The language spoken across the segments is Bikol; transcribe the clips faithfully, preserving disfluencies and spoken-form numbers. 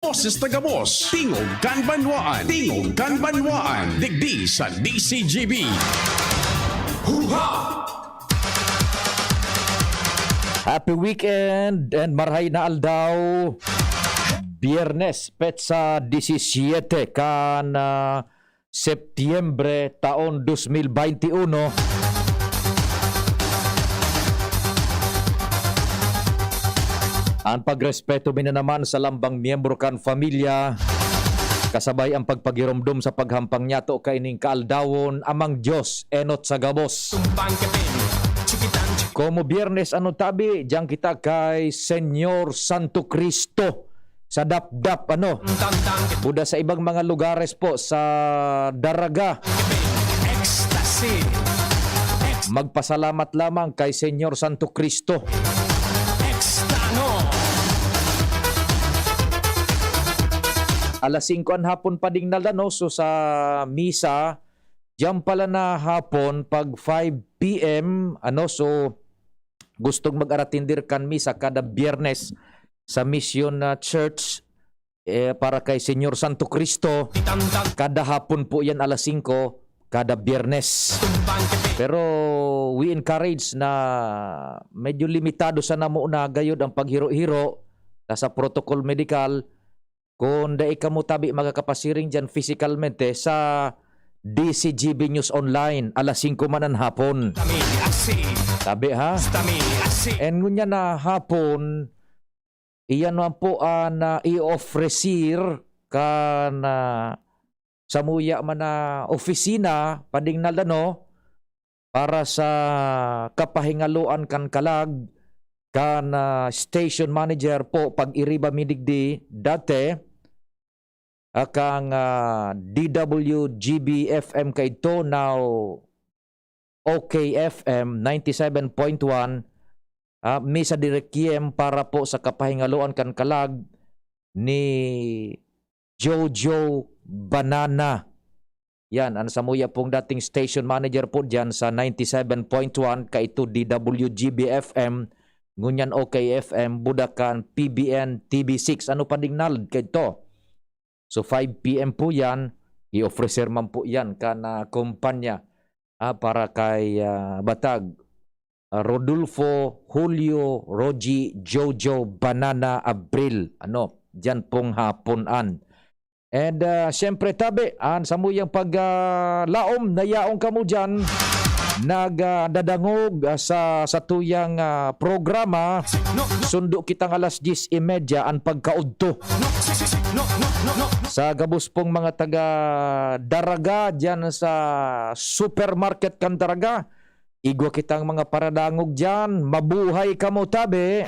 Boses ta gabos, tingog kan banwaan, tingog kan banwaan, digdi sa D C G B. Huha! Happy weekend and marhay na aldaw. Biyernes, petsa disisiete kan, ah, Setyembre, taon dos mil baynte uno. An pagrespeto mi na naman sa lambang miyembro kan pamilya, kasabay ang pagpagiromdom sa paghampang niyato kaining kaaldawon, Amang Dios, enot sa gabos. Como Biyernes, ano tabi, diyan kita kay Señor Santo Cristo sa Dapdap, ano? Buda sa ibang mga lugares po sa Daraga. Ecstasy. Magpasalamat lamang kay Señor Santo Cristo. Extano. Alas singko an hapon pa ding nalano, so sa misa, diyan pala na hapon pag five P M, ano, so gustong mag-aratindir kan misa kada Biyernes sa Mission na Church, eh, para kay Señor Santo Cristo, kada hapon po yan alas singko, kada Biyernes. Pero we encourage na medyo limitado sana muna gayod ang paghiro-hiro na sa protocol medikal, kung dai kamo tabi makakapasiring diyan fisikalmente sa D C G B News Online, alas singko man an hapon. Tabi, ha? And ngunyan na hapon, iyan man po an, ah, i-ofrecer kan, ah, samuya man na opisina, pading na lano, para sa kapahingaloan kan kalag kan, ah, station manager po, pag-iriba mi digdi dati, ah, kang, ah, D W G B F M kaidto, now O K F M ninety seven point one, ah, Misa de Requiem para po sa kapahingaloan kan kalag ni Jojo Banana. Yan, an samuya pong dating station manager po diyan sa ninety seven point one, kaito D W G B F M, ngunyan O K F M, Budakan, P B N, T V six. Ano pa ding nald kaito? So, five P M po yan, i-ofrecer man po yan kan, ah, kumpanya, ah, para kay, ah, Batag, ah, Rodolfo, Julio, Rogie, Jojo, Banana, Abril. Ano, diyan pong haponan. And, ah, siyempre, tabi, an samuyang pag, ah, laom na yaon kamo diyan, nag, ah, dadangog, ah, sa, sa tuyang, ah, programa, sundo kitang alas diyes y media an pagkaudto. Sa gabos pong mga taga Daraga, diyan sa supermarket kan Daraga, igwa kitang mga paradangog diyan. Mabuhay kamo, tabi.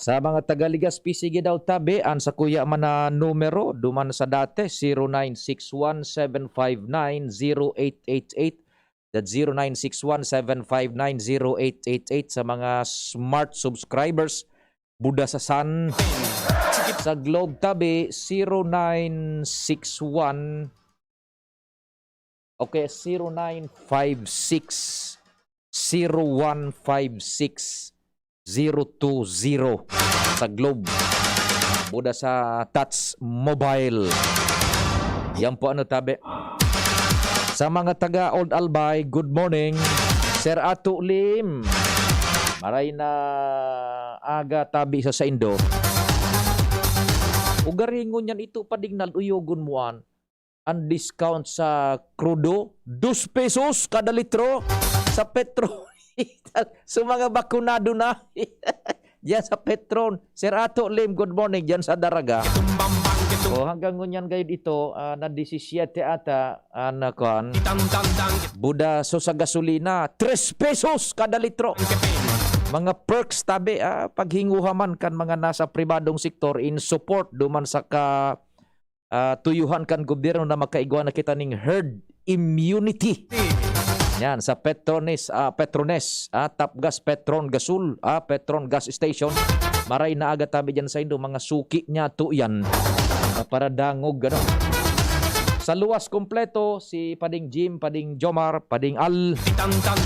Sa mga taga Legazpi, sige daw, tabi, an sakuya man na numero, duman sa dati, zero nine six one seven five nine zero eight eight eight. That's zero nine six one seven five nine zero eight eight eight. Sa mga smart subscribers, Buda sa San. Sa Globe tabi, zero nine six one, okay, zero nine five six, zero one five six, zero two zero. Sa Globe. Buda sa Touch Mobile. Yan po ano tabi. Sa mga taga Old Albay, good morning. Sir Ato Lim, maray na aga tabi sa saindo. Ugaringon yan ito, padignal, uyogon mo an, an discount sa krudo, dos pesos kada litro sa Petron. So, mga bakunado na. Diyan sa Petron. Sir Ato Lim, good morning. Diyan sa Daraga. O, hanggang ngunyan gayud ito, ah, na disisiete ata, ah, na kuwan. Buda so sa gasolina, tres pesos kada litro. Mga perks tabi, ah, paghinguha man kan mga nasa pribadong sektor in support duman sa ka, ah, tuyuhan kan gobyerno na makaigwa na kita ning herd immunity. Yan, sa Petrones, ah, Petrones, ah, Tapgas Petron Gasol, ah, Petron Gas Station. Maray na aga tabi dyan sa indo, mga suki niya to yan. Ah, para dangog, ano? Sa luwas kompleto, si Pading Jim, Pading Jomar, Pading Al,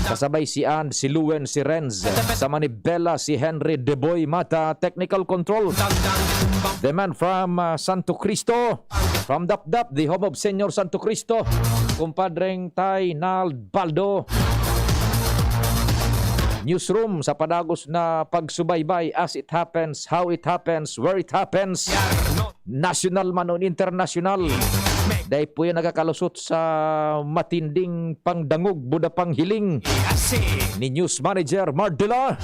kasabay si And, si Luen, si Renz. Sa manibela, si Henry Deboy Mata, technical control. The man from uh, Santo Cristo, from Dapdap, the home of Senyor Santo Cristo, kumpadreng Tay Nald Baldo. Newsroom sa padagos na pagsubaybay, as it happens, how it happens, where it happens. National man o international. Dai po yan nakakalusot sa matinding pangdangog, buda panghiling ni News Manager Mardela.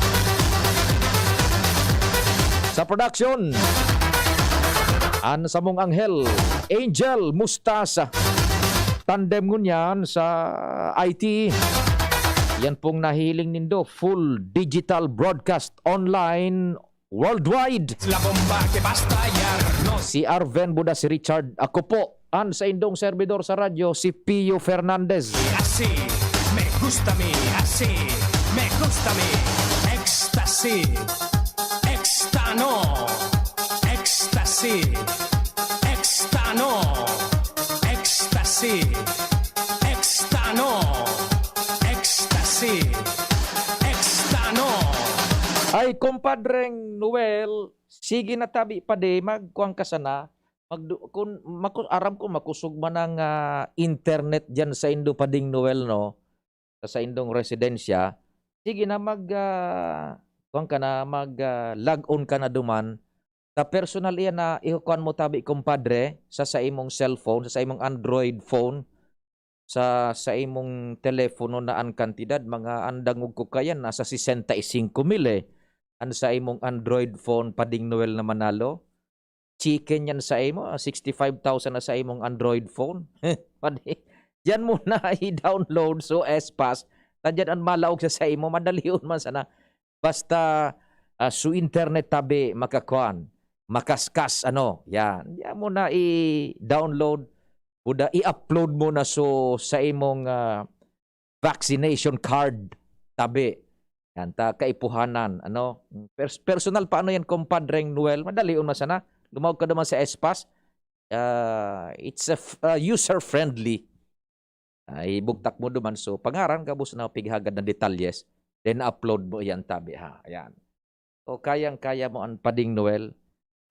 Sa production, an samong anghel, Angel Mustasa. Tandem ngunyan sa I T. Yan pong nahihiling nindo, full digital broadcast online worldwide. La bomba que basta ya no. Si Arven Buda, si Richard, ako po, an saindong servidor sa radyo, si Pio Fernandez. Así, me gusta mi, así, me gusta mi. Ecstasy, extano, ecstasy, extano, ecstasy, extano, ecstasy, extano. Ay, kumpadreng Noel, sige na tabi pa di, magkuan ka sana. Magdu-, kun maku-, aram ko makosog man ang, ah, internet diyan saindo, Pading Noel, no? Sa saindong residensya, sige na mag, ah, kuwan ka na, mag, ah, log on ka na duman. Sa personal iyan na ikukuan mo tabi, kumpadre, sa, sa imong cellphone, sa, sa imong Android phone, sa, sa imong telepono na an kantidad, mga an dangog ko kayan, nasa sesenta y cinco mil eh. An sa imong Android phone, Pading Noel na Manalo, chicken yan sa imo, ah, sixty-five thousand na sa imong Android phone. Padi-, diyan mo na i-download, so S-Pass, na diyan an malaog sa, sa imo, madalion man sana. Basta, ah, so internet tabi, makakuan, makaskas, ano, yan. Diyan mo na i-download, buda, i-upload mo na so sa imong, ah, vaccination card tabi. Yan, ta kaipuhanan, ano? Pers-, personal pa, ano yan, kumpadreng Noel? Madalion man sana. Lumaog ka naman sa S-Pass. Ah, it's a f-, ah, user-friendly. Ah, ibugtak mo duman. So, pangaran, gabos na pighagad na detalyes. Then, upload mo yan, tabi, ha? Ayan. O kayang-kaya mo an Pading Noel,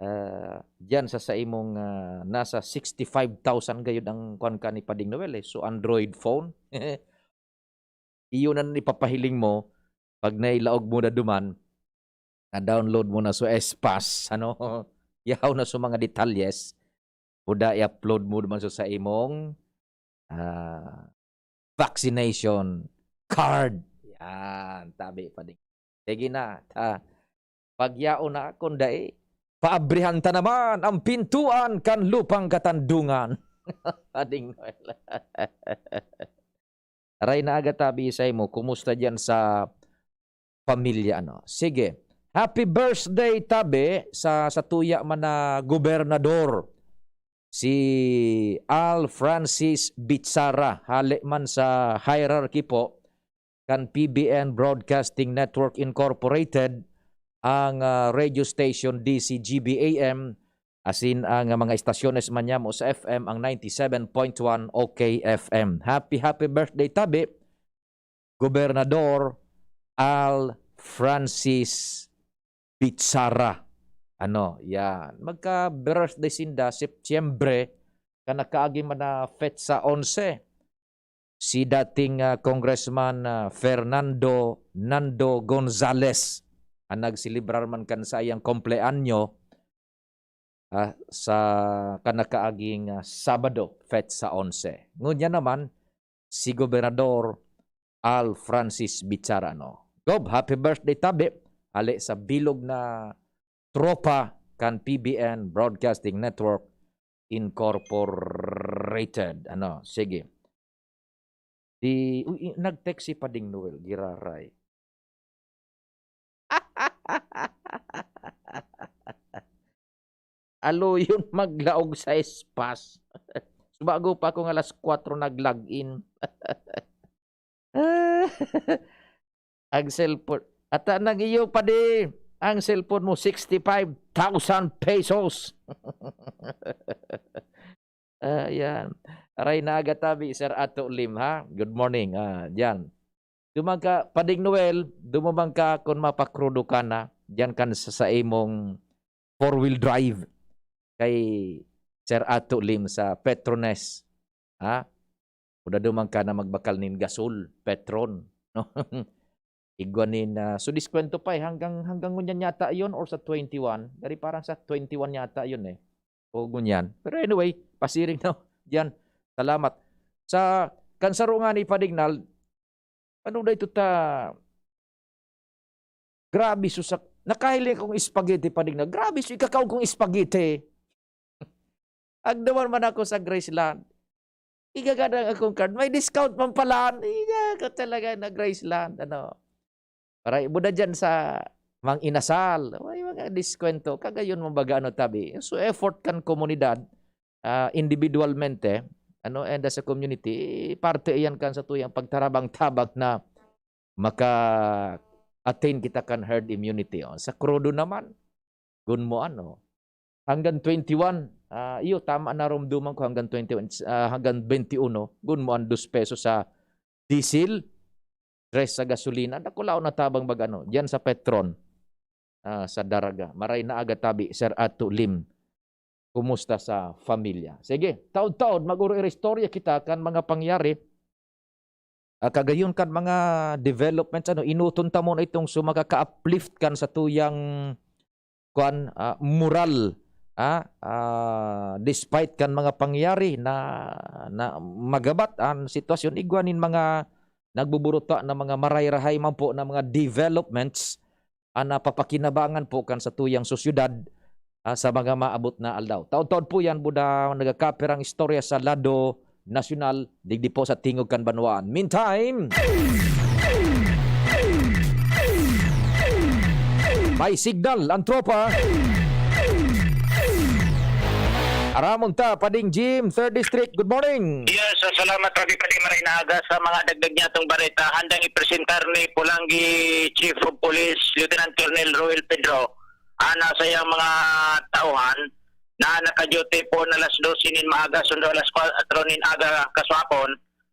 ah, diyan sa, sa imong, ah, nasa sixty-five thousand gayud ang kuwan ka ni Pading Noel, eh. So, Android phone, iyo na ipapahiling mo, pag nailaog mo na duman, na-download mo na so S-Pass, ano, yahaw na so mga detalyes, buda i-upload mo duman so sa imong, ah, vaccination card. Yan, tabi, Pading. Sige na, ta, pagyaon na, kung dai, paabrihan ta naman ang pintuan kan lupang katandungan. Pading Noel. Aray na aga tabi sa imo, kumusta diyan sa pamilya, ano? Sige. Happy birthday, tabi, sa, sa tuya man na gobernador. Si Al Francis Bichara, hale man sa hierarchy po kan P B N Broadcasting Network Incorporated, ang, ah, radio station D C G B A M, asin ang, ah, mga estasyones man niya mo sa F M, ang ninety-seven point one O K F M. Happy, happy birthday, tabi, Gobernador Al Francis Bichara. Ano, yan. Magka-birthday sinda, Setyembre, kan nakaagi man na petsa onse. Si dating, ah, Congressman, ah, Fernando Nando Gonzales, ang nagselebrar man kan saiyang kumpleanyo, ah, sa kan nakaaging, ah, Sabado, petsa onse. Ngunyan naman, si Gobernador Al Francis Bichara, no? Gob, happy birthday, tabi. Hale sa bilog na tropa kan P B N Broadcasting Network Incorporated. Ano, sige. Di, uy, i-, nag-text si Pading Noel, giraray. Aloyon maglaog sa S-Pass. Subago pa akong alas kwatro nag-log in. Ang cellphone. Ata nang iyo pa di, ang cellphone mo, sixty-five thousand pesos. Ah, yan. Aray na aga tabi, Sir Ato Lim, ha? Good morning. Ah, diyan. Duman ka, Pading Noel, dumuman ka kun mapakrudo ka na, diyan kan sa, sa imong four-wheel drive kay Sir Ato Lim sa Petronas. Ha? Kuda duman ka na magbakal nin gasol, Petron, no? Igwa nin, ah, so diskwento pa, eh, hanggang, hanggang ngunyan yata yun or sa twenty-one. Dari parang sa twenty-one yata yun, eh. O ngunyan. Pero anyway, pasiring na yan. Salamat. Sa kansaro nga ni Padignal, ano na ito ta? Grabe, susak. Nakahiling akong spaghetti, Padignal. Grabe, so ikakaw kong spaghetti. Agdaman man ako sa Graceland. Igagada ang akong card. May discount man pala. Iga ka talaga na Graceland. Ano? Para ibuda dyan sa Mang Inasal. May mga diskwento. Kagayon mo baga ano tabi. So effort kan komunidad, ah, individualmente, ano, and as a community, parte iyan kan sa tuyang pagtarabang-tabang na maka-attain kita kan herd immunity. Oh. Sa krudo naman, gun mo ano, hanggang twenty-one, ah, iyo, tama na romduman ko hanggang twenty-one, ah, hanggang twenty-one, gun mo ang dos pesos sa diesel, tres sa gasolina, dakulaon na tabang mag-ano, diyan sa Petron, ah, sa Daraga. Maray na aga tabi, Sir Ato Lim. Kumusta sa pamilya? Sige, taod-taod, mag-uro-istorya kita kan mga pangyari, ah, kagayon kan mga developments, ano, inuton ta mo na itong so makaka-uplift kan sa tuyang, kuwan, ah, moral, ah, ah, despite kan mga pangyari na, na magabat an sitwasyon, igwa nin mga nagbuburuta na mga maray-rahay man po na mga developments, ah, na papakinabangan po kan sa tuyang sosyedad, ah, sa mga maabot na aldaw. Taon-taon po yan, buda nagkakapirang istorya sa lado nasyonal, digdi po sa tingog kan banwaan. Meantime, may signal ang tropa. Aramon ta, Pading Jim, third District. Good morning. Yes, ah, salamat, Rafi Pading. Maray na aga. Sa mga dagdag niya itong bareta, handang ipresentar ni Polangui Chief of Police, Lieutenant Colonel Roel Pedro, ang sayang mga tauhan na naka-duty po na alas dose nin maaga, sundo alas kwatro nin aga kaswapon,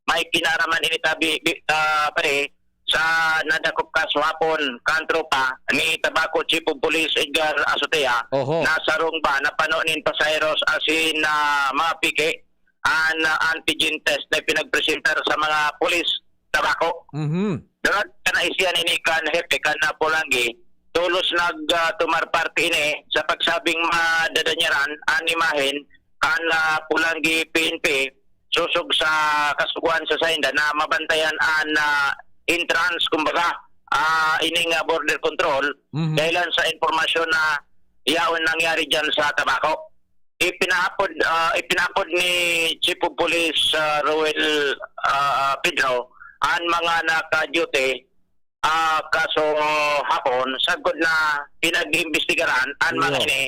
may kinaraman ini tabi, bi-, ah, pare, sa nadakop kaswapon kan tropa ni Tabaco Chief of Police Edgar Azotea, Oho. na sarong ba na pano nin pasaheros asin na mga piki an, ah, antigen test na pinagpresentar sa mga pulis Tabaco. Mhm. Durante ka na isiyan ini kan hepe kan, ah, Polangui, tolos nag, ah, tumar parte ini sa pagsabing madadanyaran an imahen kan, ah, Polangui P N P sosog sa kasugoan sa sainda na mabantayan an, ah, entrance, kumbaga, ah, ining, ah, border control Mhm. dahilan sa impormasyon na yaon nangyari diyan sa Tabaco. Ipinapod, ah, ipinapod ni Chief of Police, ah, Roel, ah, Pedro ang mga naka-duty, ah, kaso hapon, sagkod na pinag-imbestigaran ang mga Iyo. ini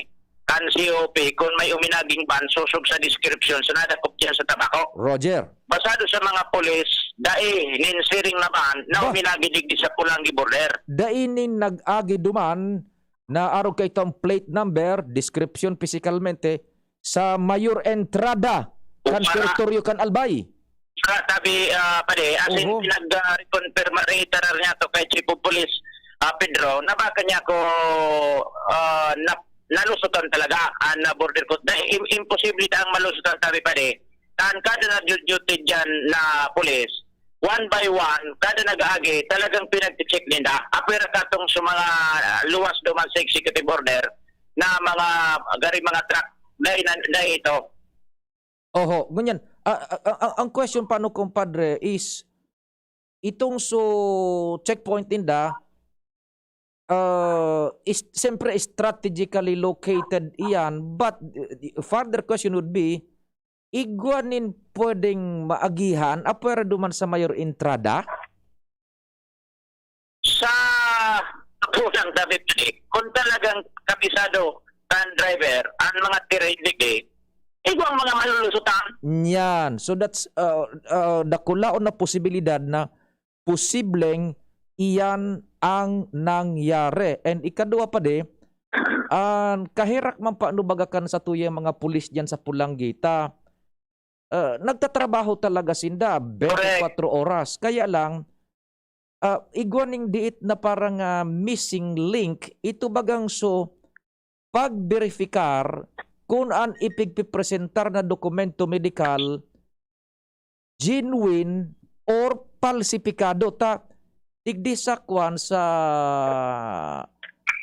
kan C O P kung may uminaging ban sosog sa description sa nadakop diyan sa Tabaco. Roger. Basado sa mga pulis, dai nin siring na ban na Ba? uminagi digdi sa Polangui border. Dai nin nag-agi duman na arog kaitong plate number, description pisikalmente, sa mayor entrada kan Para teritoryo kan Albay. Sa tabi, ah, pare, as in, Oho. pinag, ah, reconfirma, reiterar niya to kay Chief of Police, ah, Pedro, na baka niya ko, ah, na, nalusutan talaga ang, ah, border control. Dahil im-, imposible ta ang malusutan, sabi, pare. Tan kada nag-duty dyan na pulis, one by one, kada nag-aagi, talagang pinag-check ninda. Apwera katong sa mga, ah, luwas duman sa executive order na mga gari, mga truck, dahil na, dahil ito. Oho, ngunyan. Ah, ah, ah, ang, ang question pa, no, kumpadre, is itong so checkpoint ninda, ah, is, siyempre strategically located iyan, but, uh, further question would be, igwa nin pwedeng maagihan, apwera duman sa mayor entrada? Sa unang David, kung talagang kabisado kan driver ang mga terrain digdi, igwang mga malulusutan. Yan. So that's, uh, uh, dakulaon na posibilidad na posibleng iyan ang nangyari. And ikadua pa di, an kaherak man pa, ano, baga kan satuyang mga pulis diyan sa Polangui ta, ah, nagtatrabaho talaga sinda Correct. twenty-four oras. Kaya lang, ah, igwa ning diit na parang, ah, missing link, ito bagang so pagberefikar kun an ipigpipresentar na dokumento medikal genuine or palsipikado. Ta, digdi sa kwan, sa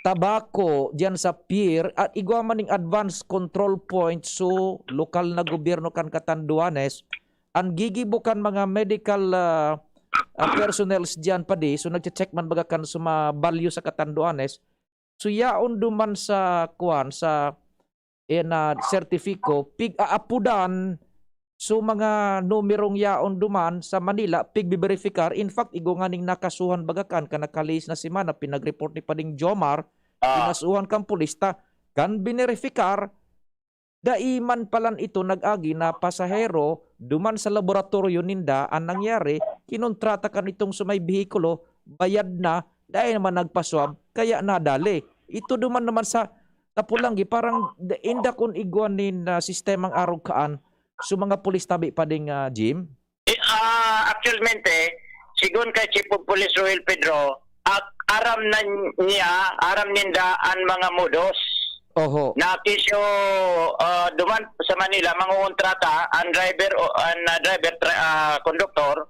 tabako, diyan sa pier, at igwa man ning advance control point, so lokal na gobyerno kan Catanduanes, an gigibo kan mga medical, ah, ah, personnels diyan padi, so nagche-check man baga kan sa mga balyo sa Catanduanes, so yaon duman sa kwan, sa, eh, na sertifiko, pig-aapudan, so mga numerong yaon duman sa Manila, pigbiberipikar. In fact, igwa nganing nakasuhan baga kan, kan nakalihis na semana, pinag-report ni Pading Jomar, Ah. kinasuhan kan pulis ta, kan bineripikar, dai man palan ito nag-agi na pasahero duman sa laboratoryo ninda an nangyari, kinontrata kan itong sa may behikulo, bayad na, dai naman nagpa-swab, kaya nadali. Ito duman naman sa Tapulanggi, parang da-, inda kun igwa nin, ah, sistemang arog kaan sa mga pulis tabi pa ding, ah, Jim? Eh, ah, actualmente, sigon kay Chief of Police Roel Pedro, ak-, aram na niya, aram ninda an mga modus. Oho. Na kesyo, ah, duman sa Manila, mangongontrata an driver o an, ah, driver, tra-, ah, konduktor,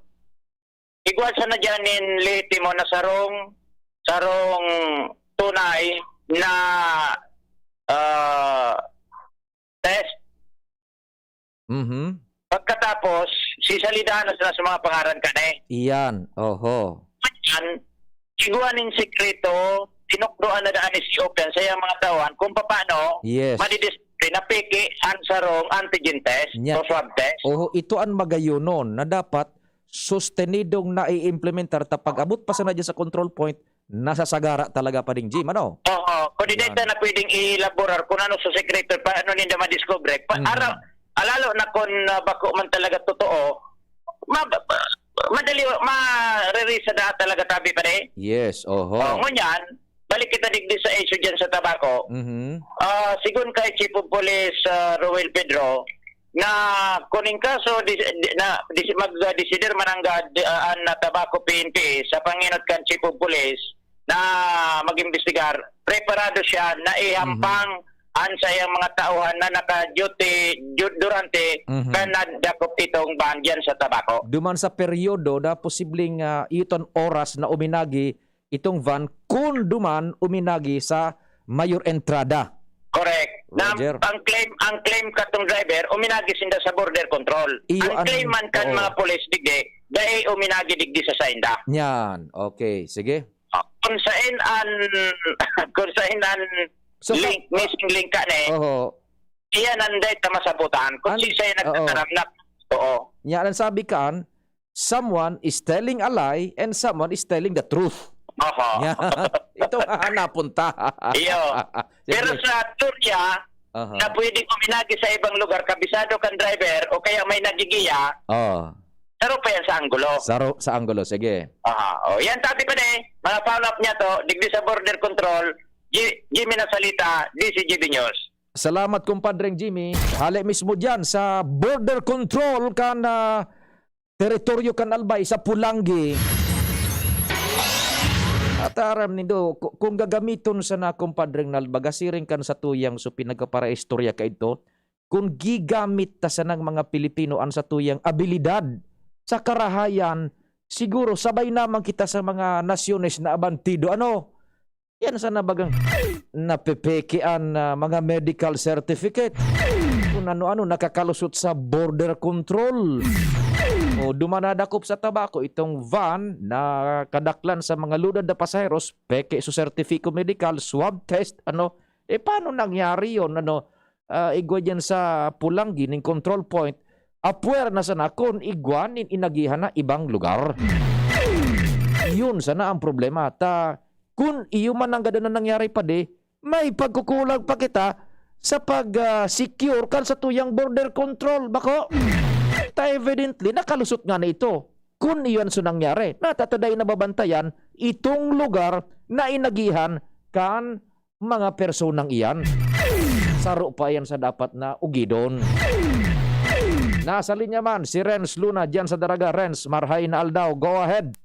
igwa sana diyan nin lehitimo na sarong, sarong tunay na, ah, test. Mhm. Pagkatapos, sisalidahan na sila sa mga pangaran ka na eh. Iyan, oho. Yan, igwa nin sikreto, tinukdoan na daan ni C O P yan sa iyang mga tauhan kung paano Yes. madidiscover na peke an sarong antigen test Nya-, o swab test. Oho, ito an magayonon na dapat sustenidong naiimplementar ta pag-abot pa sana diyan sa control point, nasasagara talaga pa ding Jim, ano? Oo, kung di Yan. na pwedeng elaborar kung ano sa sekreto, paano ninda madiscover. Pa, Mm. ara-, alalo na kung, ah, bako man talaga totoo, ma-, ma-, madali, marerisa na talaga tabi pa rin. Yes, oho. Oh, ngunyan, balik kita digdi sa issue dyan sa tabako. Mhm. Ah, sigon kay Chief of Police, ah, Roel Pedro, na kuning kaso di, di, na di, mag-desider mananggad, ah, an Tabaco P N P sa pangenot kan Chief of Police na mag-imbestigar, preparado siya na ihampang Mhm. an sayang mga tauhan na naka-duty du-, durante Mhm. kan nadakop itong van diyan sa Tabaco. Duman sa peryodo na posibleng, ah, iton oras na uminagi itong van kun duman uminagi sa mayor entrada. Correct. Na Roger. ang claim, ang claim katong driver, uminagi sinda sa border control. Iyo Ang an, claim man kan oo. mga pulis digdi, dai uminagi digdi sa sainda. Yan. Okay, sige. Ah, kung sain an, kung sain an So, ka- link, missing link ka na eh. Oho. Iyan ang dahil na masabutan. Kung An-, si siya oo. nagtataram na, oo. Yan ang sabi kaan, someone is telling a lie and someone is telling the truth. Oho. Yan. Ito nga napunta. Iyo. Sige. Pero sa teorya, Aha. na pwedeng uminagi sa ibang lugar, kabisado kan driver o kaya may nagigiya, Oh. saro pa yan sa anggulo. Saro sa anggulo, sige. Aha. O, yan, sabi ko na eh, mga follow-up niya to, digdi sa border control, Ji-, Jimmy Nasalita, D C G B News. Salamat, kumpadreng Jimmy. Hale mismo diyan sa border control kan, ah, teritoryo kan Albay sa Pulanggi. At aram nindo, ku-, kung gagamiton sana, kumpadreng Nalba, gasiring kan satuyang so pinagkaparaistorya kaidto, kung gigamit ta sanang mga Pilipino an satuyang abilidad sa karahayan, siguro sabay naman kita sa mga nasyones na abantido. Ano? Yan sana bagang napepeke an, ah, mga medical certificate. Kung ano-ano nakakalusot sa border control. O, dumanadakop sa tabako itong van na kadaklan sa mga ludad na pasaheros, peke su sertifiko medikal, swab test, ano? Eh, paano nangyari yon? Ano? Ah, igwa diyan sa Pulanggi ning control point, apwera na sana kun igwa nin inagihan na ibang lugar. Yun sana ang problema. Ta, kun iyo man ang gado na nangyari pa di, may pagkukulang pa kita sa pag, ah, secure kan satuyang border control, bako? Ta evidently, nakalusot nga na ito. Kun iyan so nangyari, natataday na babantayan itong lugar na inagihan kan mga personang iyan. Saro pa iyan sa dapat na ugidon. Nasa linya man si Renz Luna diyan sa Daraga. Renz, marhay na aldaw. Go ahead.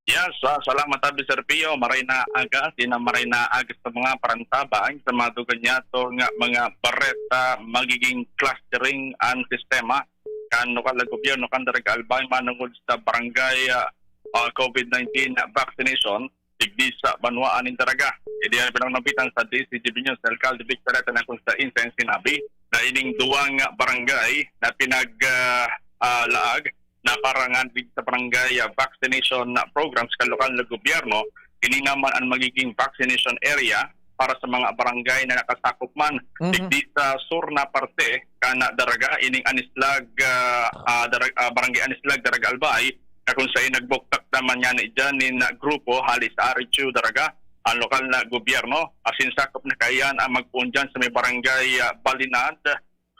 Yes, ah, salamat tabi Sir Pio. Maray na aga, sina maray na aga sa mga parantabang sa mga duganyato nga mga bareta magiging clustering ang sistema kan lokal na gobyerno kan Daraga Albay manungod sa barangay ah, ah, COVID nineteen vaccination digdi sa banwaan nin Daraga. Idi ang pinangunabitan sa D C G B News, Alcalde Victoreta na kung sa insa ang sinabi na ining duwang barangay na pinag ah, ah, laag na parangan digdi sa barangay ah, vaccination na programs kan lokal na gobyerno, ini naman ang magiging vaccination area para sa mga barangay na nakasakop man. Mhm. Digdi sa sur na parte kan Daraga, ining Anislag, ah, ah, Darag- ah, barangay Anislag, Daraga Albay, na kung saan nagbuktak naman niya ni dyan nin grupo hali sa Arichu, Daraga, ang lokal na gobyerno. Asin sakop na kaiyan ang magpoon dyan sa may barangay ah, Balinad,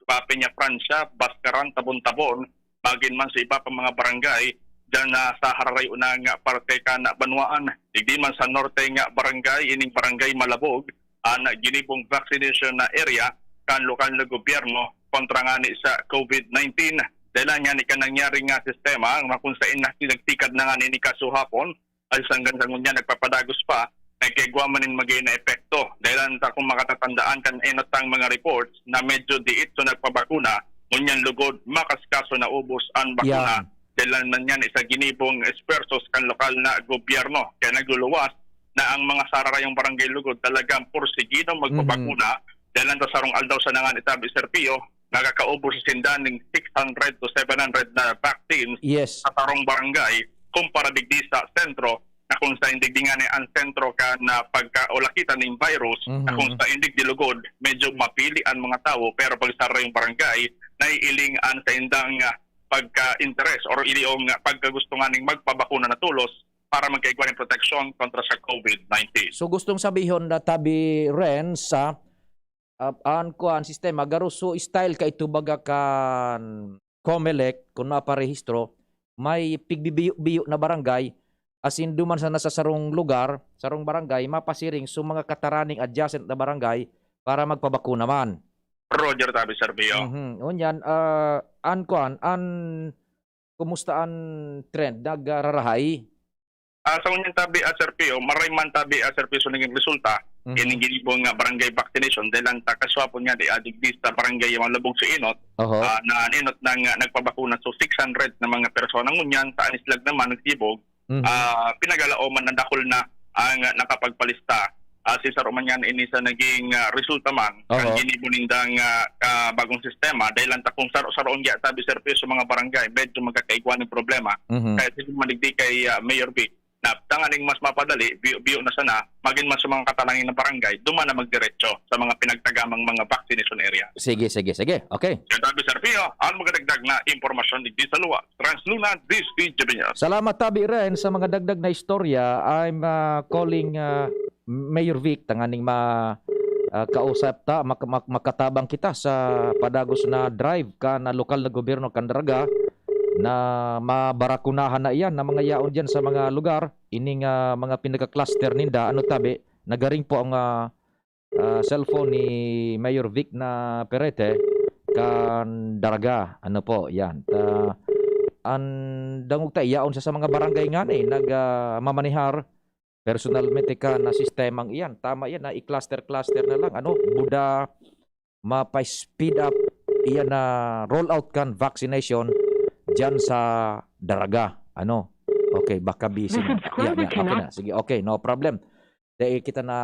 Papiña, Francia, Bascaran, Tabon-Tabon, magin man sa iba pa mga barangay dyan na sa hararayo na nga parte kan banwaan. Digdi man sa norte nga barangay, ining barangay Malabog, ang ginibong vaccination na area kan lokal na gobyerno kontra ngani sa COVID nineteen. Dahil ngani kan nangyari nga sistema, nga kung saan na nagtikad na ngani ni kasuhapon, ay hanggang sa ngunyan nagpapadagos pa, nagkaigwa man nin magay na epekto. Dahil ang sa kung makatatandaan kan enot ang mga reports na medyo diit so nagpabakuna, ngunyan lugod, makaskaso na ubos ang bakuna. Yan. Dahil man yan isa ginibong esfuerzos kan lokal na gobyerno. Kaya nagluluwas na ang mga sararayong barangay lugod talagang porsigido magpabakuna. Dahil ang sa sarong aldaw sa nangan itabi Sir Pio, nakakaubos sa sinda ning six hundred to seven hundred na vaccines Yes. sa sarong barangay kumpara digdi sa sentro na kung sa indig di nga ni ang sentro ka na pagkaulakitan ning virus na Mhm. kung sa indig di lugod medyo mapili ang mga tawo pero pag sarong barangay naiiling ang sa indang ah, pagka-interes or iliong ah, pagkagusto nga ning magpabakuna na tulos para magkaigwa ning proteksyon kontra sa COVID nineteen. So gustong sabihon na tabi Ren sa ah, an kuan sistema garo so style ka ito baga kan Comelec kun maparehistro may pigbibiyo-biyo na barangay asin duman sa nasa sarong lugar, sarong barangay mapasiring so mga kataraning adjacent na barangay para magpabakuna man. Roger tabi Sir Pio. Mhm. Unyan, ah, an kuan, an kumusta an trend nagrarahay? Ah, sa unyan tabi ah, Sir Pio, maray man tabi ah, Sir Pio so naging resulta Mhm. ining ginibong nga barangay vaccination dahil ang takaswapon nga di adigdi sa barangay yung labog sa inot Oho. ah, na inot na nga nagpabakuna so six hundred na mga persona ngunyan sa Anislag naman nagsibog Mhm. ah, pinagalaoman na dakul na ang ah, nakapagpalista. Ah, si Sir Umanyan ini sa naging ah, resulta man Oho. ang ginibo nindang ah, ah, bagong sistema dahil ang takong saro-saroon niya tabi Sir Pio sa mga barangay medyo magkakaigwa ng problema Mhm. kaya sige man digdi kay ah, Mayor Vic na tanganing mas mapadali, biyo-biyo na sana, magin man sa mga katalangin na barangay, duman na magdiretso sa mga pinagtagamang mga vaccination area. Sige, sige, sige. Okay. Yan tabi Sir Pio, ang magadagdag na impormasyon digdi sa luwas. Trans Luna, D S P Javier. Salamat tabi Ren sa mga dagdag na istorya. I'm ah, calling ah, Mayor Vic tanganing ma ah, kausap ta mak- mak- makatabang kita sa padagos na drive kan lokal na gobyerno kan Daraga na mabarakunahan na iyan na mga yaon diyan sa mga lugar ining ah, mga pinagka-cluster ninda ano tabi nagaring po ang ah, ah, cellphone ni Mayor Vic na Perete kan Daraga ano po yan ta an dangog ta yaon sa, sa mga barangay nga ni nag ah, mamanihar personalmente ka na sistemang iyan tama yan na i-cluster cluster na lang ano buda mapa-speed up iyan na roll out kan vaccination diyan sa Daraga ano okay baka busy na. Yeah, yeah, okay na sige okay no problem dahil kita na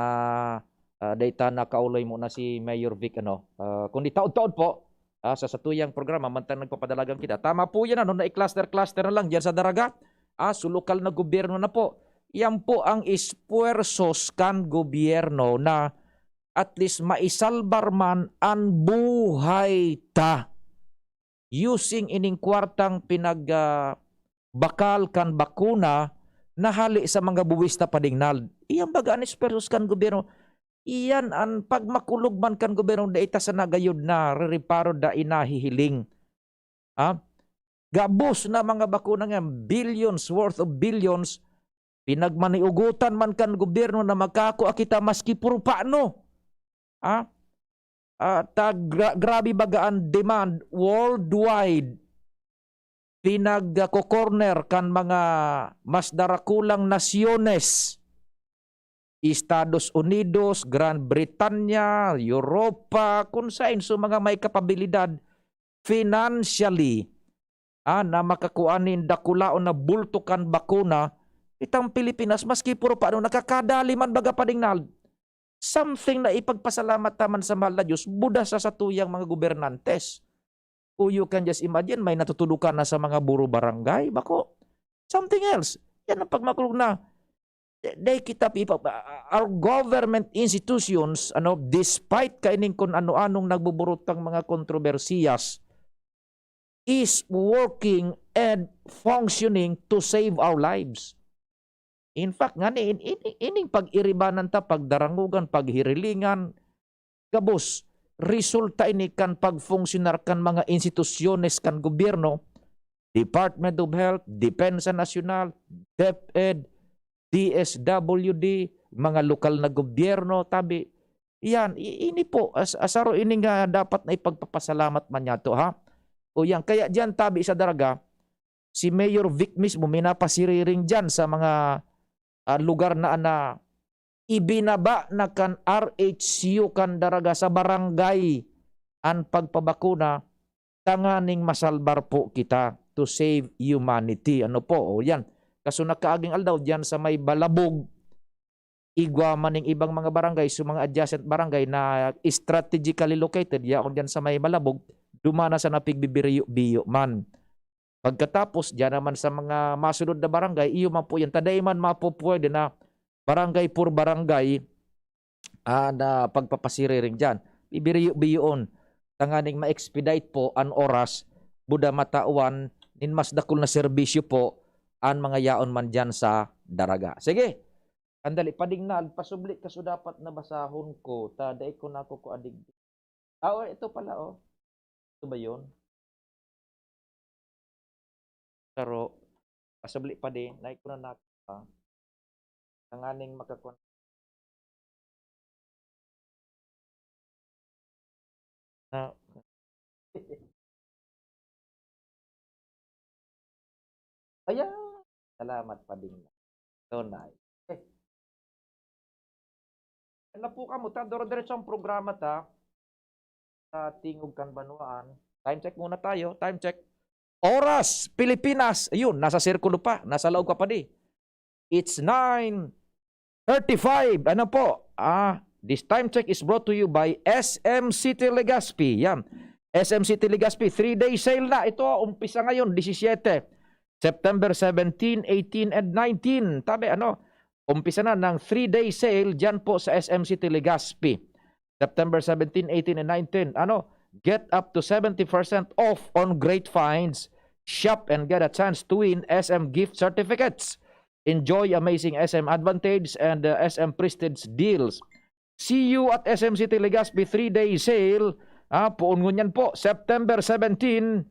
ah, dahil ta nakauloy mo na si Mayor Vic ano Ah, kundi taon-taon po ah, sa satuyang programa mantang nagpapadalagan kita tama po yan ano na i-cluster cluster na lang diyan sa Daraga ah, so lokal na gobyerno na po yan po ang esfuerzos kan gobyerno na at least maisalbar man an buhay ta using ining kwartang pinag ah, bakal kan bakuna na hali sa mga buwis na padingnal. Iyan baga an esfuerzos kan gobyerno. Iyan an pagmakulog man kan gobyerno dai ta sana gayod narereparo, dai nahihiling. Ha? Gabos na mga bakuna nga billions worth of billions pinagmaniugotan man kan gobyerno na makakua kita maski puro pano. Ha? Ah, ta gra- grabe baga an demand worldwide pinagko-corner kan mga mas darakulang nasyones, Estados Unidos, Gran Britanya, Europa, kun saen so mga may kapabilidad financially, ah, na makakua nin dakulaon na bulto kan bakuna, itang Pilipinas, maski puro paano, nakakadali man baga, Pading Nald. Something na ipagpasalamat ta man sa mahal na Diyos, buda sa satuyang mga gobernantes. Oh, you can just imagine, may natutudokan na sa mga buro barangay, bako. Something else. Yan ang pagmakulog na, they kita ipa-, our government institutions, ano, despite kaining kun ano-anong nagbuburot kang mga kontrobersiyas, is working and functioning to save our lives. In fact, ngani, in, in, ining pag-iribanan ta, pagdarangogan, paghirilingan, gabos, resulta ini kan pagfunksyonar kan mga institusyones kan gobyerno, Department of Health, Depensa Nasyonal, DepEd, D S W D, mga lokal na gobyerno, tabi. Iyan, i-, ini po, as-, asaro ini nga dapat na ipagpapasalamat man niyato, ha? O yan, kaya diyan, tabi sa Daraga, si Mayor Vic mismo minapasiriring diyan sa mga, ah, lugar na, na ibinaba na kan R H U kan Daraga sa barangay an pagpabakuna tanganing masalbar po kita, to save humanity. Ano po? O yan. Kaso nakaaging aldaw diyan sa may Balabog, igwa man ning ibang mga barangay, sa mga adjacent barangay na strategically located, yaon diyan sa may Balabog, dumana sa napigbibiriyo-biyo man. Pagkatapos, diyan naman sa mga masunod na barangay, iyo man po yan. Ta dai man mapupwede na barangay per barangay, ah, na pagpapasiriring diyan. Bibiriyo-biyoon. Tanganing ma-expedite po an oras, buda matawan nin mas dakul na serbisyo po an mga yaon man diyan sa Daraga. Sige, andali, Pading Nald, pasubli ka so dapat na basahon ko, ta dai ko na ako kuadigdi. Ah, oh, ito pala, oh. Ito ba yun? Pero, pasubli pa din, naikunan na pa. Tanganing makakuan na. Ayan. Salamat, Pading. Tunay. Eh. Ano po kamo? Ta, doro-diretso ang programa ta. Sa Tingog kan Banwaan. Time check muna tayo. Time check. Oras, Pilipinas. Ayun, nasa sirkulo pa. Nasa loob ka pa di. It's nine thirty-five. Ano po? Ah, this time check is brought to you by S M City Legazpi. Yan. S M City Legazpi, three-day sale na. Ito, umpisa ngayon, disisiyete. September seventeen, eighteen, and nineteen. Tabi, ano, umpisa na ng three-day sale dyan po sa S M City Legazpi. September seventeen, eighteen, and nineteen. Ano, get up to seventy percent off on great finds. Shop and get a chance to win S M gift certificates. Enjoy amazing S M Advantage and, uh, S M Prestige deals. See you at S M City Legazpi three-day sale. Ah, poon ngunyan po, September seventeen,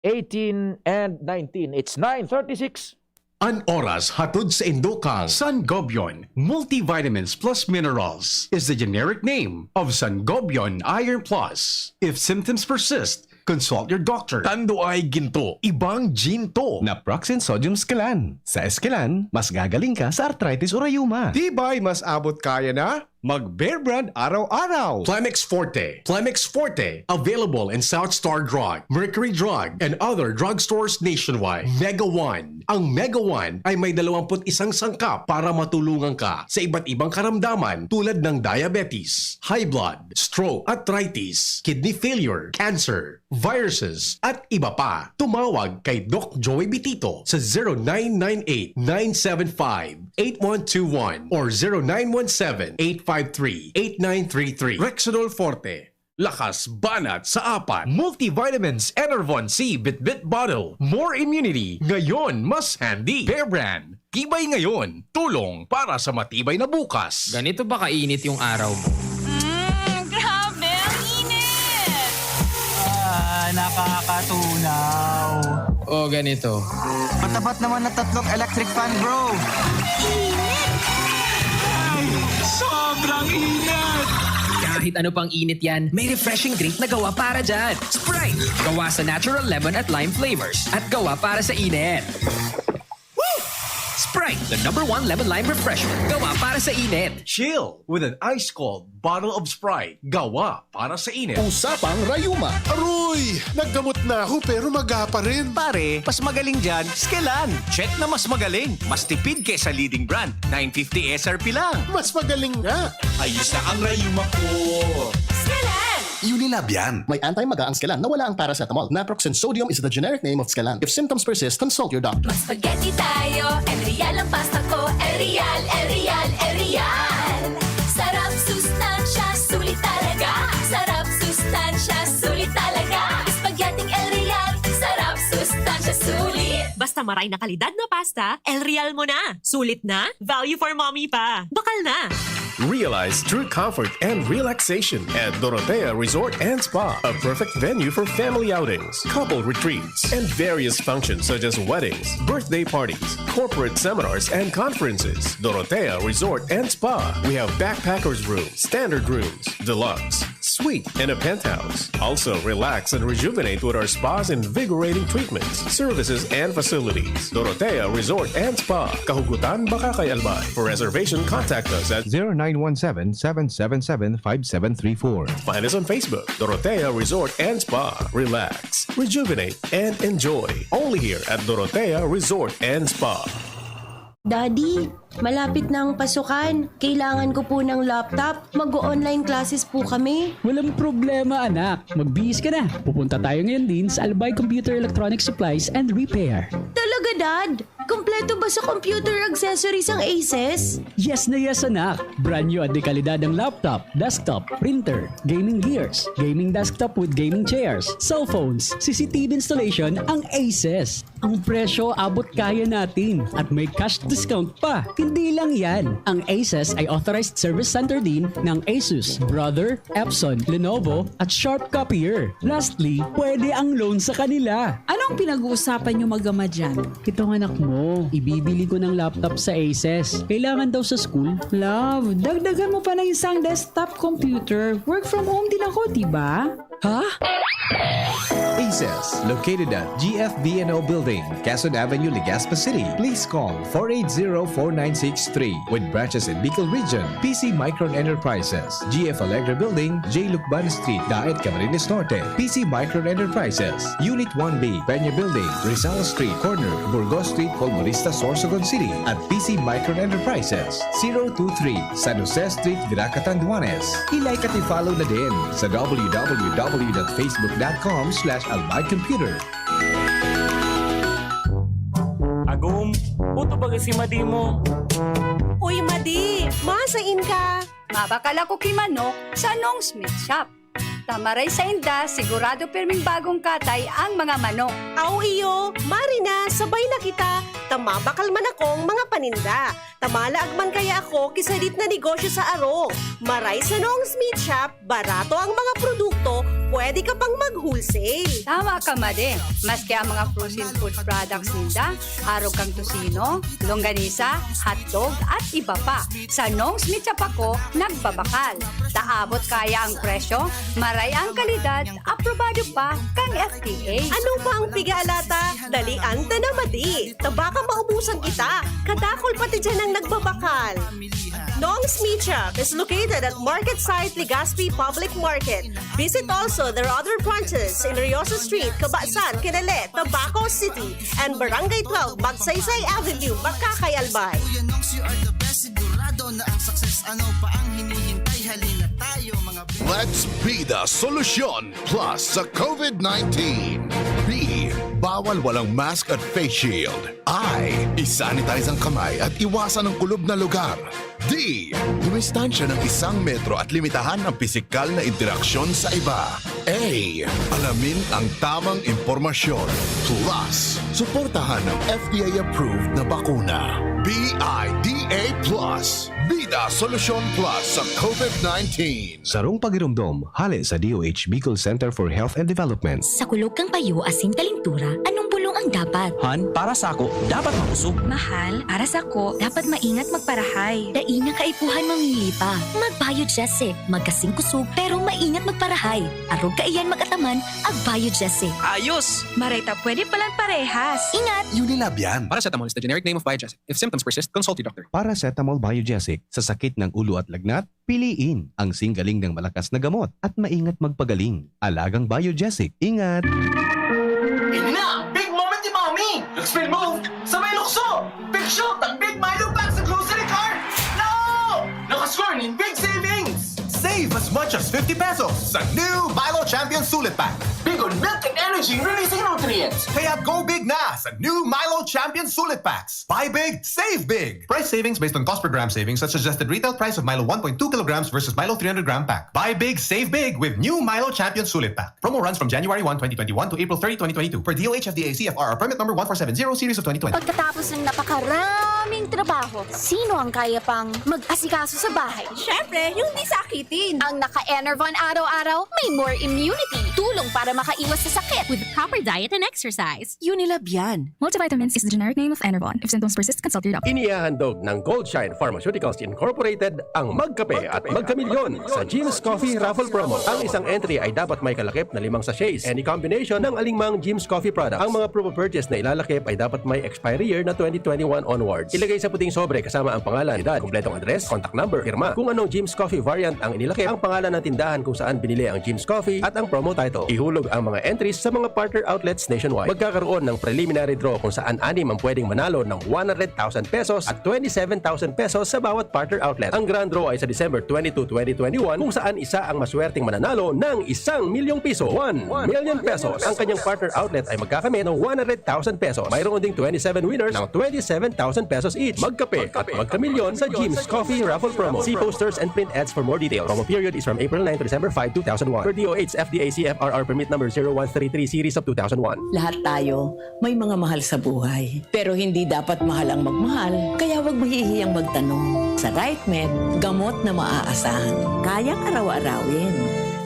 eighteen, and nineteen. It's nine thirty-six. An oras hatod saindo kan Sangobion Multivitamins Plus Minerals is the generic name of Sangobion Iron Plus. If symptoms persist, consult your doctor. Tando ay ginto, ibang ginto. Naproxen Sodium Esquilan. Sa Esquilan, mas gagaling ka sa arthritis o rayuma. Tibay mas abot kaya na mag Bear Brand araw-araw. Plemex Forte. Plemex Forte. Available in South Star Drug, Mercury Drug, and other drugstores nationwide. Mega One. Ang Mega One ay may dalawampu't isang sangkap para matulungan ka sa iba't ibang karamdaman tulad ng diabetes, high blood, stroke, arthritis, kidney failure, cancer, viruses, at iba pa. Tumawag kay Doc Joey Bitito sa zero nine nine eight, nine seven five, eight one two one or zero nine one seven, eight five three, eight nine three three. Rexidol Forte, lakas banat sa apat. Multivitamins Enervon C Bitbit Bottle. More immunity. Ngayon, mas handy. Bear Brand. Tibay ngayon, tulong para sa matibay na bukas. Ganito ba kainit yung araw mo? Mm, grabe, ang init! Ah, nakakatunaw. O, ganito. Matapat naman na tatlong electric fan, bro. Ay, sobrang init! Kahit ano pang init yan, may refreshing drink na gawa para dyan. Sprite! Gawa sa natural lemon at lime flavors. At gawa para sa init. Woo! Sprite, the number one lemon lime refreshment. Gawa para sa init. Chill with an ice-cold bottle of Sprite. Gawa para sa init. Usapang Rayuma. Aroy! Naggamot na ako pero maga pa rin. Pare, mas magaling dyan, Skelan. Check na mas magaling. Mas tipid kesa leading brand. nine fifty S R P lang. Mas magaling nga. Ayos na ang rayuma ko. Skelan! Unilab yan. May anti-maga ang Skelan na wala ang paracetamol. Naproxen sodium is the generic name of Skelan. If symptoms persist, consult your doctor. Mag-spaghetti tayo, El Real ang pasta ko. El Real, El Real, El Real. Sarap, sustansya, sulit talaga. Sarap, sustansya, sulit talaga. Spaghetti El Real. Sarap, sustansya, sulit. Basta maray na kalidad na pasta, El Real mo na. Sulit na, value for mommy pa. Bakal na! Realize true comfort and relaxation at Dorotea Resort and Spa, a perfect venue for family outings, couple retreats, and various functions such as weddings, birthday parties, corporate seminars, and conferences. Dorotea Resort and Spa. We have backpackers room, standard rooms, deluxe, suite, and a penthouse. Also, relax and rejuvenate with our spa's invigorating treatments, services, and facilities. Dorotea Resort and Spa, Kahugutan, Bacacay, Albay. For reservation, contact us at zero nine one seven, seven seven seven, five seven three four. Find us on Facebook, Dorotea Resort and Spa. Relax, rejuvenate, and enjoy. Only here at Dorotea Resort and Spa. Daddy, malapit na ang pasukan. Kailangan ko po ng laptop. Mag-online classes po kami. Walang problema, anak. Magbihis ka na. Pupunta tayo ngayon din sa Albay Computer Electronic Supplies and Repair. Talaga, Dad? Kompleto ba sa computer accessories ang Aces? Yes na yes, anak. Brand new at de kalidad ang laptop, desktop, printer, gaming gears, gaming desktop with gaming chairs, cellphones, C C T V installation ang Aces. Ang presyo abot kaya natin at may cash discount pa. Hindi lang yan. Ang Aces ay authorized service center din ng Asus, Brother, Epson, Lenovo at Sharp Copier. Lastly, pwede ang loan sa kanila. Anong pinag-uusapan niyo mag-ama dyan? Itong anak mo, ibibili ko ng laptop sa Aces. Kailangan daw sa school. Love, dagdagan mo pa ng isang desktop computer. Work from home din ako, di ba? Ha? Aces, located at G F B N O Building, Quezon Avenue, Legazpi City. Please call four eight zero, four nine six three. With branches in Bicol Region, P C Micron Enterprises, G F Alegre Building, J Lucban Street, Daet, Camarines Norte. P C Micron Enterprises, Unit one B, Peña Building, Rizal Street, corner, Burgos Street, Colmonista, Sorsogon City. At P C Micron Enterprises, zero two three, San Jose Street, Virac, Catanduanes. I-like at i-follow na din sa w w w dot facebook dot com slash albay computer. Agum, puto baga si madi mo. Uy, madi! Masain ka? Mabakal ako ki manok sa Nong's Meat Shop. Ta maray sainda, sigurado pirming bagong katay ang mga manok. Aw iyo, mari na, sabay na kita. Ta mabakal man akong mga paninda. Ta malaag man kaya ako ki sadit na negosyo sa arog. Maray sa Nong's Meat Shop, barato ang mga produkto, pwede ka pang mag-wholesale. Tama ka, Madi. Maski ang mga frozen food products ninda, arog kan tocino, longganisa, hotdog, at iba pa. Sa Nong's Meat Shop ako nagbabakal. Ta abot kaya ang presyo, maray ang kalidad, aprobado pa kan F D A. Ano pa ang piga-alata? Dalian ta na, Madi. Ta baka maubusan kita. Kadakul pati diyan ang nagbabakal. Nong's Meat Shop is located at Market Site, Legazpi Public Market. Visit also their other branches in Riosa Street, Cabasan, Quinale, Tabaco City, and Barangay twelve, Magsaysay Avenue, Bacacay, Albay. Kuya Nongs, you are the best. Sigurado na ang success. Ano pa ang hinihintay? Halina tayo, mga Let's be the solution plus sa COVID nineteen. B, bawal walang mask at face shield. I, isanitize ang kamay at iwasan ang kulob na lugar. D, dumistansya ng isang metro at limitahan ang pisikal na interaksyon sa iba. A, alamin ang tamang impormasyon. Plus, suportahan ang F D A-approved na bakuna. B I D A plus. Bida Solusyon Plus sa COVID nineteen. Sarong pagiromdom, hale sa D O H Bicol Center for Health and Development. Sa kulog kan payo asin kalintura, anong bulong ang dapat? Han, para sako, dapat makusog. Mahal, para sako, dapat maingat magparahay. Dai na kaipuhan mamili pa. Mag-Biogesic. Magkasing kusog, pero maingat magparahay. Arog kaiyan mag-ataman, ag-Biogesic. Ayos! Maray ta pwede palan parehas. Ingat! Unilab yan. Paracetamol is the generic name of Biogesic. If symptoms persist, consult your doctor. Paracetamol Biogesic. Sa sakit ng ulo at lagnat, piliin ang singgaling ng malakas na gamot at maingat magpagaling. Alagang Biogesic. Ingat! Ini na ang big moment ni Mommy! Nag-spin move sa may lukso! Big shot ang Big Milo Pack sa grocery cart! No! Nakascore nin big savings! Save as much as fifty pesos sa new Milo Champion Sulit Pack. Big on milk and energy releasing nutrients! Kaya go big na sa new Milo Champion Sulit Packs. Buy big, save big! Price savings based on cost per gram savings at suggested retail price of Milo one point two kilograms versus Milo three hundred gram pack. Buy big, save big with new Milo Champion Sulit Pack. Promo runs from January one, twenty twenty-one to April thirty, twenty twenty-two, per D O H F D A C F R R permit number one four seven zero series of twenty twenty. Pagkatapos ng napakaraming trabaho, sino ang kaya pang mag-asikaso sa bahay? Siyempre, yung di sakitin. Ang naka-Enervon araw-araw, may more immunity. Tulong para makaiwas sa sakit. With proper diet and exercise. Unilab yan. Multivitamins is the generic name of Enervon. If symptoms persist, consult your doctor. Inihahandog ng Goldshine Pharmaceuticals Incorporated ang Magkape at Magkamilyon sa Jim's Coffee Raffle Promo. Ang isang entry ay dapat may kalakip na limang sachets. Any combination ng alingmang Jim's Coffee product. Ang mga promo purchase na ilalakip ay dapat may expiry year na twenty twenty-one onwards. Ilagay sa puting sobre kasama ang pangalan, edad, kompletong address, contact number, pirma. Kung anong Jim's Coffee variant ang inilakip, ang pangalan ng tindahan kung saan binili ang Jim's Coffee, at ang promo title. Ihulog ang mga entries sa mga partner outlets nationwide. Magkakaroon ng preliminary draw kung saan anim ang pwedeng manalo ng one hundred thousand pesos at twenty-seven thousand pesos sa bawat partner outlet. Ang grand draw ay sa December twenty-two, twenty twenty-one, kung saan isa ang maswerteng mananalo ng isang milyong piso, one million pesos. Ang kanyang partner outlet ay magkakamit ng one hundred thousand pesos. Mayroon ding twenty-seven winners ng twenty-seven thousand pesos each. Magkape at magkamilyon sa Jim's Coffee Raffle Promo. See posters and print ads for more details. Promo period is from April nine to December five, two thousand one. Per D O H F D A C F R R permit number zero one three three series of two thousand one. Lahat tayo may mga mahal sa buhay. Pero hindi dapat mahal ang magmahal, kaya huwag mahihiyang magtanong. Sa RightMed, gamot na maaasahan. Kayang araw-arawin.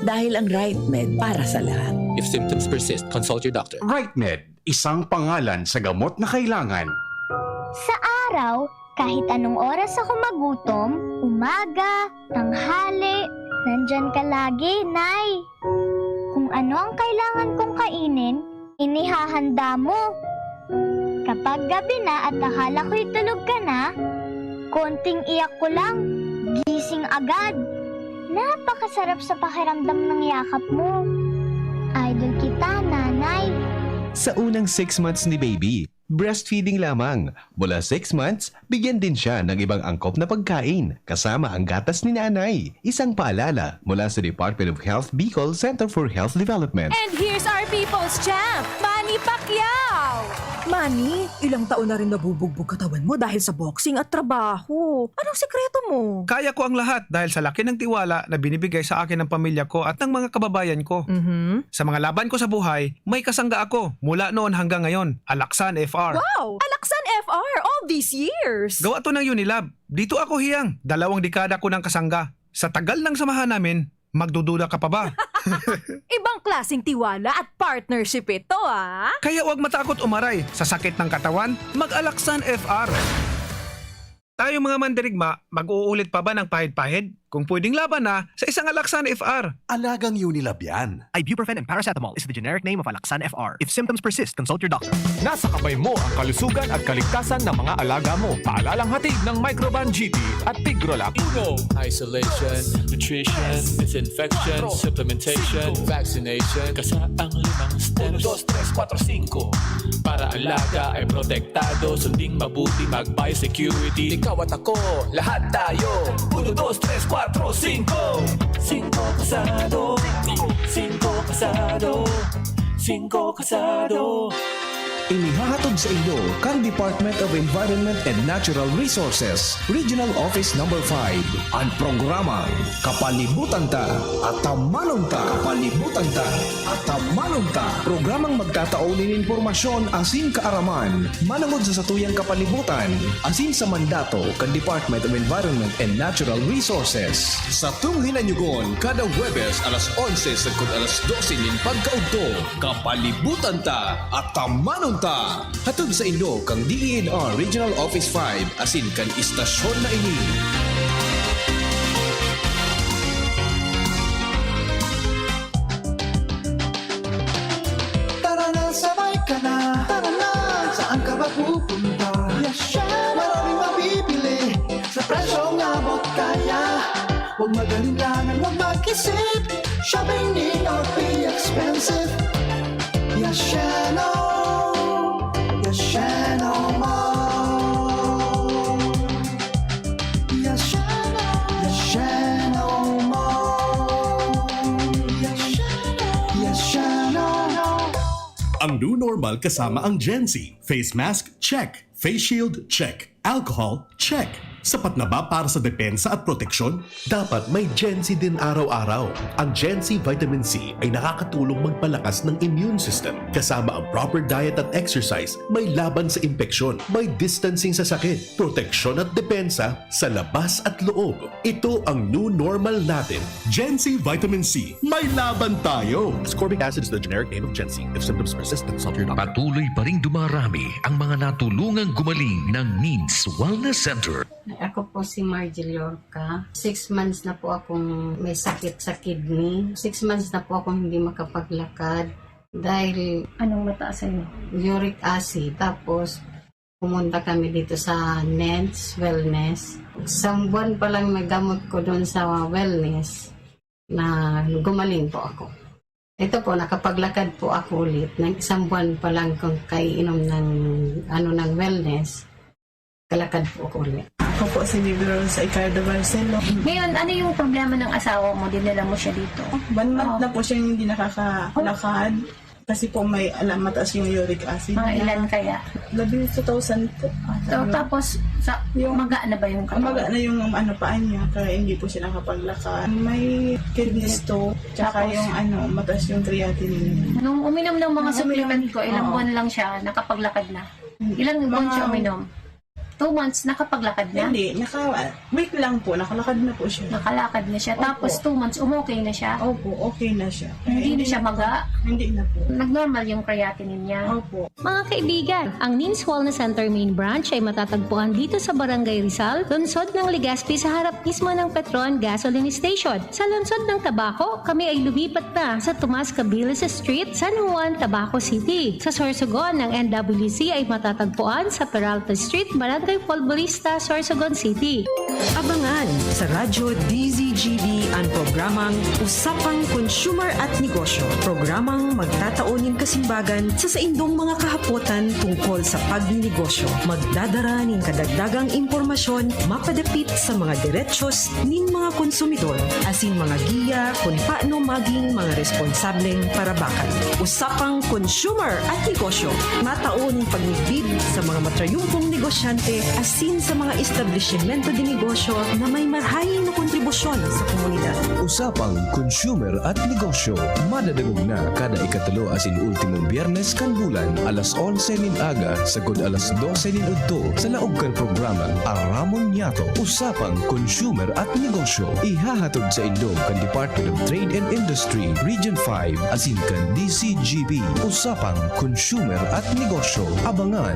Dahil ang RightMed para sa lahat. If symptoms persist, consult your doctor. RightMed, isang pangalan sa gamot na kailangan. Sa araw, kahit anong oras ako magutom, umaga, tanghali, nandyan ka lagi, Nay. Kung ano ang kailangan kong kainin, inihahanda mo. Kapag gabi na at akala ko'y tulog ka na, konting iyak ko lang, gising agad. Napakasarap sa pakiramdam ng yakap mo. Idol kita, Nanay. Sa unang six months ni baby, breastfeeding lamang. Mula six months, bigyan din siya ng ibang angkop na pagkain, kasama ang gatas ni nanay. Isang paalala mula sa Department of Health Bicol Center for Health Development. And here's our people's champ, Manny Pacquiao! Manny, ilang taon na rin nabubugbog katawan mo dahil sa boxing at trabaho. Anong sekreto mo? Kaya ko ang lahat dahil sa laki ng tiwala na binibigay sa akin ng pamilya ko at ng mga kababayan ko. Mhm. Sa mga laban ko sa buhay, may kasangga ako mula noon hanggang ngayon, Alaksan F R. Wow! Alaksan F R all these years! Gawa to ng Unilab. Dito ako hiyang, dalawang dekada ko ng kasangga. Sa tagal ng samahan namin, magdududa ka pa ba? Ibang klaseng tiwala at partnership ito, ah! Kaya huwag matakot umaray sa sakit ng katawan, mag-Alaksan F R. Tayong mga mandirigma, mag-uulit pa ba ng pahid-pahid? Kung pwedeng laban na, sa isang Alaksan F R. Alagang Unilab yan. Ibuprofen and paracetamol is the generic name of Alaksan F R. If symptoms persist, consult your doctor. Nasa kamay mo ang kalusugan at kaligtasan ng mga alaga mo. Paalalang hatid ng Microban G T at Tigrolac. Uno. Isolation, nutrition, disinfection, supplementation, vaccination, kasa ang limang steps. Uno, dos, tres, kuwatro, singko. Para alaga ay protektado, sunding mabuti, mag-biosecurity. Ikaw at ako, lahat tayo. Uno, dos, tres, kuwatro, singko. Singko kasado. Singko kasado. Singko kasado. Inihahatod sa inyo kan Department of Environment and Natural Resources, Regional Office Number five, an programang Kapalibutan Ta, Atamanon Ta. Kapalibutan Ta, Atamanon Ta. Programang magtatao nin impormasyon asin kaaraman manongod sa satuyang kapalibutan asin sa mandato kan Department of Environment and Natural Resources. Satong hinanyugon kada Huwebes alas onse sagkod alas dose nin pagkaudto. Kapalibutan Ta, Atamanon Ta. Hatod sa inyo kan D E N R Regional Office five asin kan istasyon na ini. Tara na, sabay ka na. Tara na, saan ka ba pupunta? Yes, siya. Maraming mabibili sa presyong abot kaya. Huwag mag-alinlangan, huwag mag-isip. Shopping need not be expensive. Yashano, Yashano Mall. Yashano, Yashano Mall. Yashano, Yashano. Ang new normal kasama ang Gen Z. Face mask, check. Face shield, check. Alcohol, check. Sapat na ba para sa depensa at proteksyon? Dapat may Gen Z din araw-araw. Ang Gen Z Vitamin C ay nakakatulong magpalakas ng immune system, kasama ang proper diet at exercise, may laban sa impeksyon, may distancing sa sakit, proteksyon at depensa sa labas at loob. Ito ang new normal natin. Gen Z Vitamin C, may laban tayo! Ascorbic acid is the generic name of Gen Z. If symptoms persist, consult your doctor. Patuloy pa ring dumarami ang mga natulungang gumaling ng Needs Wellness Center. Ako po si Margie Lorca. Six months na po akong may sakit sa kidney. Six months na po akong hindi makapaglakad dahil Anong mataas sa'yo? Uric acid. Tapos, pumunta kami dito sa Nens Wellness. Isang buwan pa lang nagamot ko doon sa wellness na gumaling po ako. Ito po, nakapaglakad po ako ulit. Nag isang buwan pa lang kung kaiinom ng, ano, ng wellness, kalakad po ako ulit. Ako po si Baby Rose Ricardo Barcelo. Ngayon, ano yung problema ng asawa mo? Dinala mo siya dito? One month Oh. na po siyang hindi nakakalakad. Kasi po may ala-, mataas yung uric acid Mga niya. ilan kaya? Labi two thousand po. So, Ano? tapos, sa, Yung maga na ba yung katawan? Maga na yung ano, paa niya, kaya hindi po siya nakapaglakad. May kidney stone, tsaka Tapos? yung ano, mataas yung creatinine. Nung uminom ng mga Nung uminom, supplement ko, ilang oo. buwan lang siya, nakapaglakad na. Hmm. Ilang buwan Mga siya uminom? Two months, nakapaglakad na? Hindi, naka, week lang po, nakalakad na po siya. Nakalakad na siya. Opo. Tapos two months, umokey na siya? Opo, okay na siya. Hindi na Hindi siya na po. maga? Hindi na po. Nag-normal yung creatinine niya? Opo. Mga kaibigan, ang Nins Wellness Center Main Branch ay matatagpuan dito sa Barangay Rizal, lungsod ng Legazpi, sa harap mismo ng Petron Gasoline Station. Sa lungsod ng Tabaco, kami ay lumipat na sa Tomas Cabilis Street, San Juan, Tabaco City. Sa Sorsogon, ang N W C ay matatagpuan sa Peralta Street, Barangay Folborista, Sorsogon City. Abangan sa Radyo D Z G B an programang Usapang Consumer at Negosyo, programang magtatao nin kasimbagan sa saindong mga kahapotan tungkol sa pagninegosyo. Magdadara nin kadagdagang impormasyon mapadapit sa mga derechos nin mga konsumidor, asin mga giya kun paano maging mga responsableng parabakan. Usapang Consumer at Negosyo, matao nin pagmidbid sa mga matrayumpong negosyante asin sa mga establisimento de negosyo na may marhaing na kontribusyon sa komunidad. Usapang Consumer at Negosyo, madadangog na kada ikatulo asin ultimong Biyernes kan bulan, alas onse nin aga sagkod alas dose nin udto, sa laog kan programang Aramon Niyato, Usapang Consumer at Negosyo. Ihahatod sa indo kan Department of Trade and Industry, Region five, asin kan D Z G B. Usapang Consumer at Negosyo. Abangan!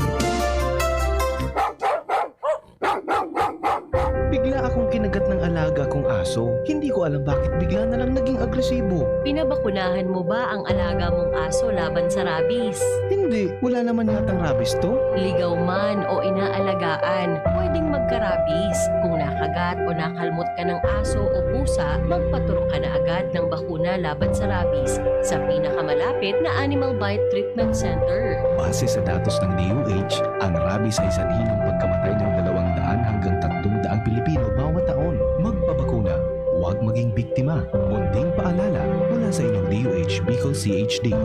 Bigla akong kinagat ng alaga kong aso. Hindi ko alam bakit bigla na lang naging agresibo. Pinabakunahan mo ba ang alaga mong aso laban sa rabies? Hindi. Wala naman yatang rabies to. Ligaw man o inaalagaan, pwedeng magka-rabies. Kung nakagat o nakalmot ka ng aso o pusa, magpaturok ka na agad ng bakuna laban sa rabies sa pinakamalapit na Animal Bite Treatment Center. Base sa datos ng D O H, ang rabies ay sanhi ng pagkamatay ng dalawang daan hanggang tatlong daang Pilipino bawat taon. Magpabakuna, huwag maging biktima. Munting paalala mula sa inyong D O H Bicol C H D.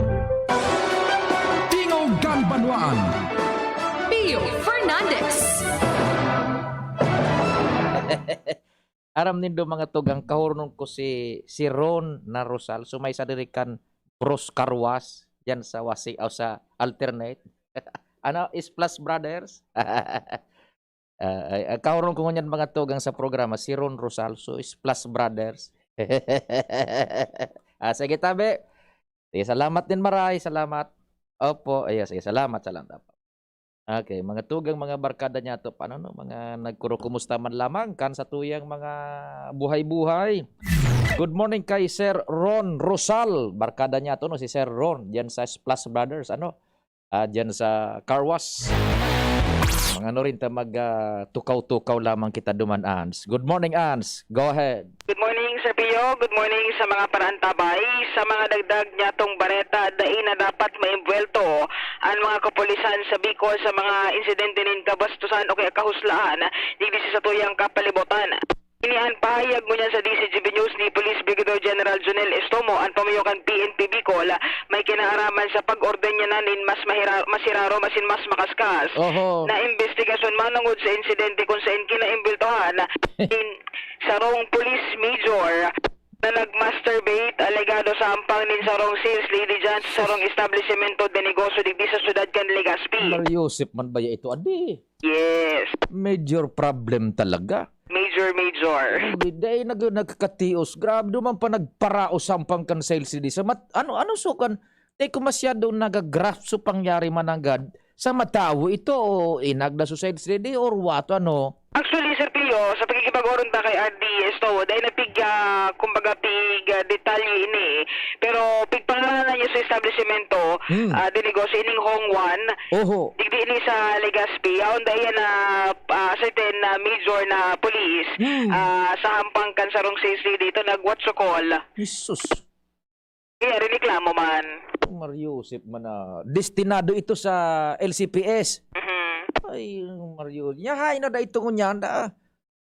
Tingog ka Banwaan. Pio Fernandez. Aram nindo, mga tugang, kahoronon ko si, si Ron na Rosal. So, may sadiri kan Bros Carwas, yan sa Wasi, o sa Alternate. Ano, Splash Brothers? Ah, ay, ah, kahoronon ko ngunyan, mga tugang, sa programa, si Ron Rosal. So, Splash Brothers. Ah, sige, tabi. Sige, salamat din, Maray. Salamat. Opo. Ay, sige, salamat, salamat. Opo. Okay, mga tugang, mga barkada niyato, paano, no? Mga nagkurukumusta man lamang kan sa tuyang mga buhay-buhay. Good morning kay Sir Ron Rosal. Barkada niyato, no, si Sir Ron, diyan sa Splash Brothers, ano? Ah, diyan sa Car Wash. Mga ano rin ta mag, ah, tukaw-tukaw lamang kita duman, Ans. Good morning, Ans. Go ahead. Good morning, Sir Pio. Good morning sa mga paraantabay. Sa mga dagdag niya tong bareta, dai na dapat maimbwelto ang mga kapulisan sa Bicol sa mga insidente nin kabastusan o kaya kahuslaan digdi sa satuyang kapalibutan. Ini an pahayag ngunyan sa D Z G B News ni Police Brigadier General Jonel Estomo, an pamayo kan P N P Bicol, may kinaaraman sa pag-orden niya na nin mas mahira, mas hiraro, masin mas makaskas Oho. na imbestigasyon manongod sa insidente kung sain kinaimbweltohan nin sarong police major na nag-masturbate alegado sa hampang nin sarong sales lady dyan sa sarong establishmento de negosyo digdi sa syudad kan Legazpi. Maryosep man ba ito, adi? Yes. Major problem talaga. Major, major. Grabe, dai nag nagkakatios. Grabe naman pa nagparaos sampang kan sales lady. Sa mat, ano, ano so kan, dai ko masyado nagagrasp so pangyari mananggad sa matawo ito o inagda so sales lady or what, ano? Actually, Sir Pio, sa pagkikipag-oron ta kay R D Estowo, dahil na pig, ah, kumbaga, pig, ah, detalye ini. Pero pigpangaranan niya sa establishmento, Hmm. ah, de negosyo ining Hong Wan. Oho. Digdi ini sa Legazpi, yaon dai yan na, ah, certain na major na police, Hmm. ah, sa hampang kan sarong sales lady ito, nag-what you call. Jesus. Kaya riniklamo man. Maryosep man na. Destinado ito sa L C P S. Mhm. Ay, Mario. Yahay na da ito ngunyan. Da,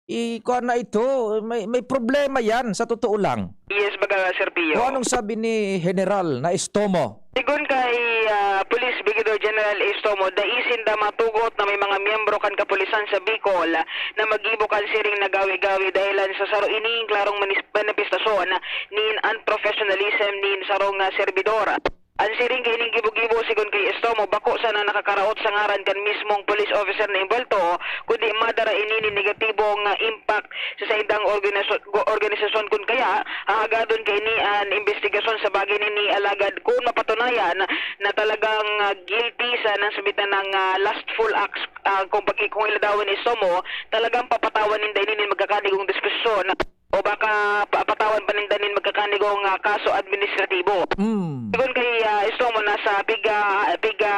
ikuha na ito. May, may problema yan, sa totoo lang. Yes, baga, Sir Pio. O anong sabi ni General na Estomo? Sigon kay, ah, Police Brigadier General Estomo, dai sinda matugot na may mga miyembro kan kapulisan sa Bicol na magibo kan siring na gawi-gawi dahilan sa saro ining klarong manis-, manifestasyon nin unprofessionalism nin sarong, ah, serbidor. An siring kaining gibo-gibo, sigon kay Estomo, bako sana nakakaraot sa ngaran kan mismong police officer na imbwelto, kundi madara ini nin negatibong, ah, impact sa saindang organiso-, go-, organisasyon, kun kaya hahagadon kaini an imbestigasyon sa bagay na ini. Alagad kun mapatunayan na talagang, ah, guilty sa nasabitan ng, ah, lustful acts, ah, kung pag-, kung iladawon ni Estomo, talagang papatawan ninda ini nin magkakanigong disposisyon o baka pa-, patawan pa ninda nin magkakanigong, ah, kaso administratibo. Hmm. Sigon kay, ah, Estomo, nasa piga, piga,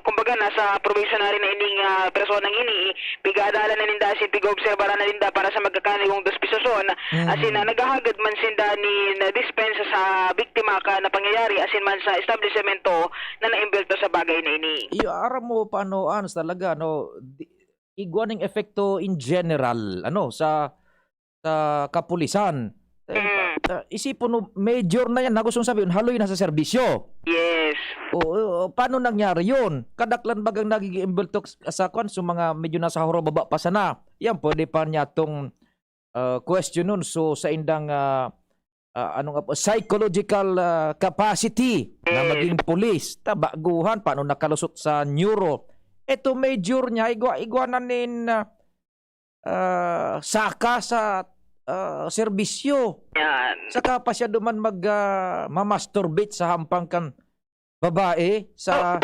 kumbaga, nasa probationary na ining, ah, personang ini, piga-adalan na ninda asin piga-obserbaran na ninda para sa magkakanigong disposisyon. Mm. Asin, ah, naghahagad man sinda nin dispensa sa biktima kan pangyayari asin man sa establisemento na naimbwelto sa bagay na ini. Iyo, aram mo paano, Ans, talaga, no? Di, igwa ning epekto in general, ano, sa, sa kapulisan. Eh, Mm. ta-, isipon mo, major na yan, na gustong sabihin, haloy na sa serbisyo. Yes. O, o, paano nangyari yun? Kadaklan bagang nagiging imbultok sa kwan, sa mga medyo nasa hurababa pa sana. Yan, pwede pa niya itong, ah, questionon. So, sa indang, ah, ah, anong ap-, psychological, ah, capacity na Mm. maging pulis. Ta, baguhan, paano nakalusot sa neuro? Ito, major niya, igwa, igwa na nin, ah, ah, saka sa, ah, serbisyo. Yan. Saka pa siya duman mag, ah, mamasturbate sa hampang kan babae sa,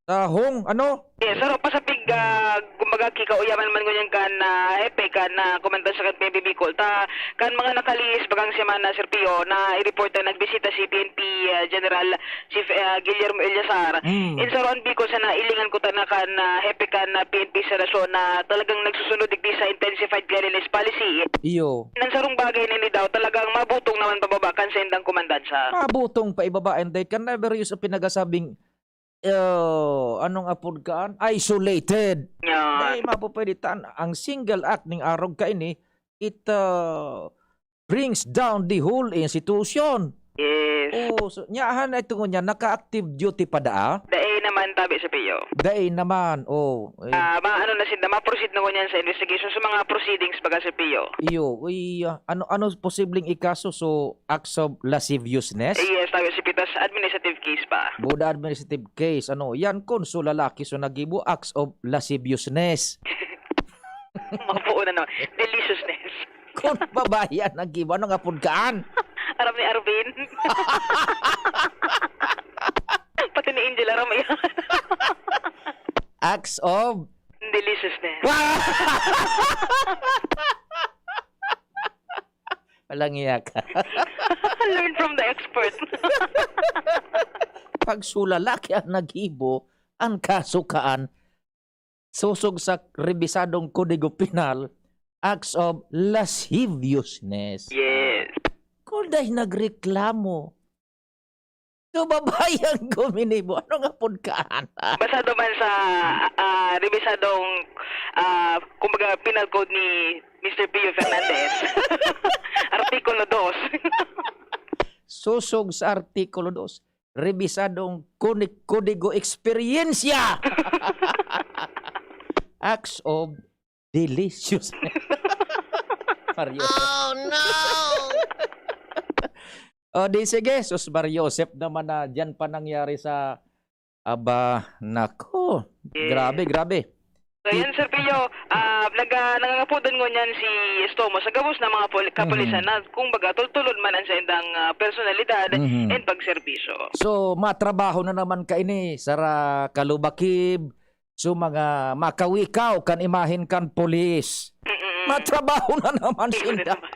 sa hong, ano? Yes, saro pa sa pig, ah, kumbaga, kikauyaman man ngunyan kan, ah, hepe kan, ah, komandansya kan P N P Bicol. Ta, kan mga nakalihis bagang semana, Sir Pio, na i-report na nagbisita si P N P, ah, General Chief, ah, Guillermo Eleazar. Mm. In saro an Bicol, sa nailingan ko ta na kan, ah, hepe kan, ah, P N P sa nasyon na talagang nagsusunod digdi sa intensified cleanliness policy. Iyo. Nan sarong bagay na ini daw, talagang mabutong naman pababa kan sa indang komandansya. Mabutong pa ibaba, and they can never use ang pinagasabing, uh, anong apod kaan? Isolated. Yan. Ay, mapupwede tan, ang single act ning arog kaini, it, uh, brings down the whole institution. Yes. Oh, so, nya, han, ay tungo niya, naka-active duty pa daa? Dai naman, tabi, Sir Pio. Dai naman, oh. Eh. Ah, ma-, ano na sinda, ma-proceed na ngunyan sa investigation, sa mga proceedings baga, Sir Pio. Iyo, uy, ah, ano, ano posibleng ikaso? So, acts of lasciviousness? Yes, tabi, Sir Pio, tas administrative case pa. Buda administrative case, ano, yan kun so lalaki so nagibo, acts of lasciviousness. Mapuo na naman. Deliciousness. Kun babae an naggibo, ano nga pud kaan? Aram ni Arvin. Pati ni Angel, aram iyan. Acts of Deliciousness. Walang iya ka. Learn from the expert. Pag so lalaki an naggibo, an kaso kaan, sosog sa rebisadong Kodigo Penal, acts of lasciviousness. Yes. Kun dai nagreklamo. So, babae an guminibo. Ano nga pud ka, ana? Basado man sa, ah, rebisadong, ah, kumbaga, penal code ni Mister Pio Fernandez. Artikulo dos. Sosog sa Artikulo dos, rebisadong kunik-, Kodigo Eksperyensya. Acts of delicious. Mario. Oh, no! O, di sige, sus, Mario Joseph naman na diyan pa nangyari sa, aba, nako. Yes. Grabe, grabe. So, yan, Sir Pio, ah, nag-, ah, nangangapudan ngunyan si Estomo sa gabos na mga poli-, kapulisan Mhm. na, kumbaga, tultulon man ang saindang, ah, personalidad Mhm. and pagserbisyo. So, matrabaho na naman kaini, Sara Kalubakib, so, mga makawikaw kan imahen kan pulis. Mm-mm. Matrabaho na naman Ayun na sinda. naman.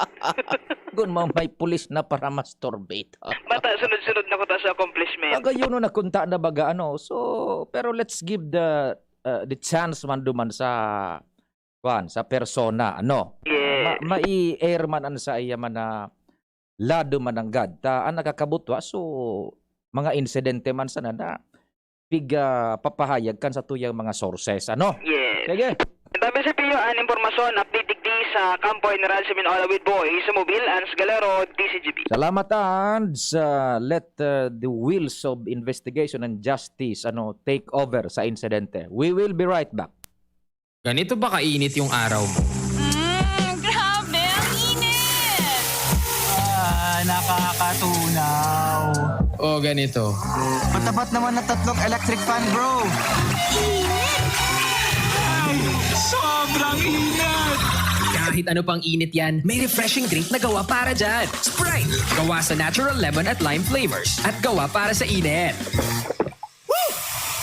Gun mo, may pulis na para masturbate. Bata, sunod-sunod na ko ta sa accomplishment. Pag ayun, no, nakunta na baga, ano. So, pero let's give the, uh, the chance man duman sa, kwan, sa persona, ano. Yes. Ma-, mai-air man an sa iya man na lado mananggad. Ta, an nakakabutwa, so, mga insidente man sana na pig-, ah, papahayag kan satuyang mga sources, ano? Yes. Sige. Tabi sa Pio, an impormasyon, update digdi sa Kampo General Simeon Ola with Boy, sa Mobil, Ans Galero, D C G B. Salamat, Ans. Ah, let, ah, the wheels of investigation and justice, ano, take over sa insidente. We will be right back. Ganito ba kainit yung araw mo? Mm, grabe, ang init! Ah, nakakatunaw. O, ganito. Matapat naman na tatlong electric fan, bro. Ay, sobrang init! Kahit ano pang init yan, may refreshing drink na gawa para dyan. Sprite! Gawa sa natural lemon at lime flavors. At gawa para sa init.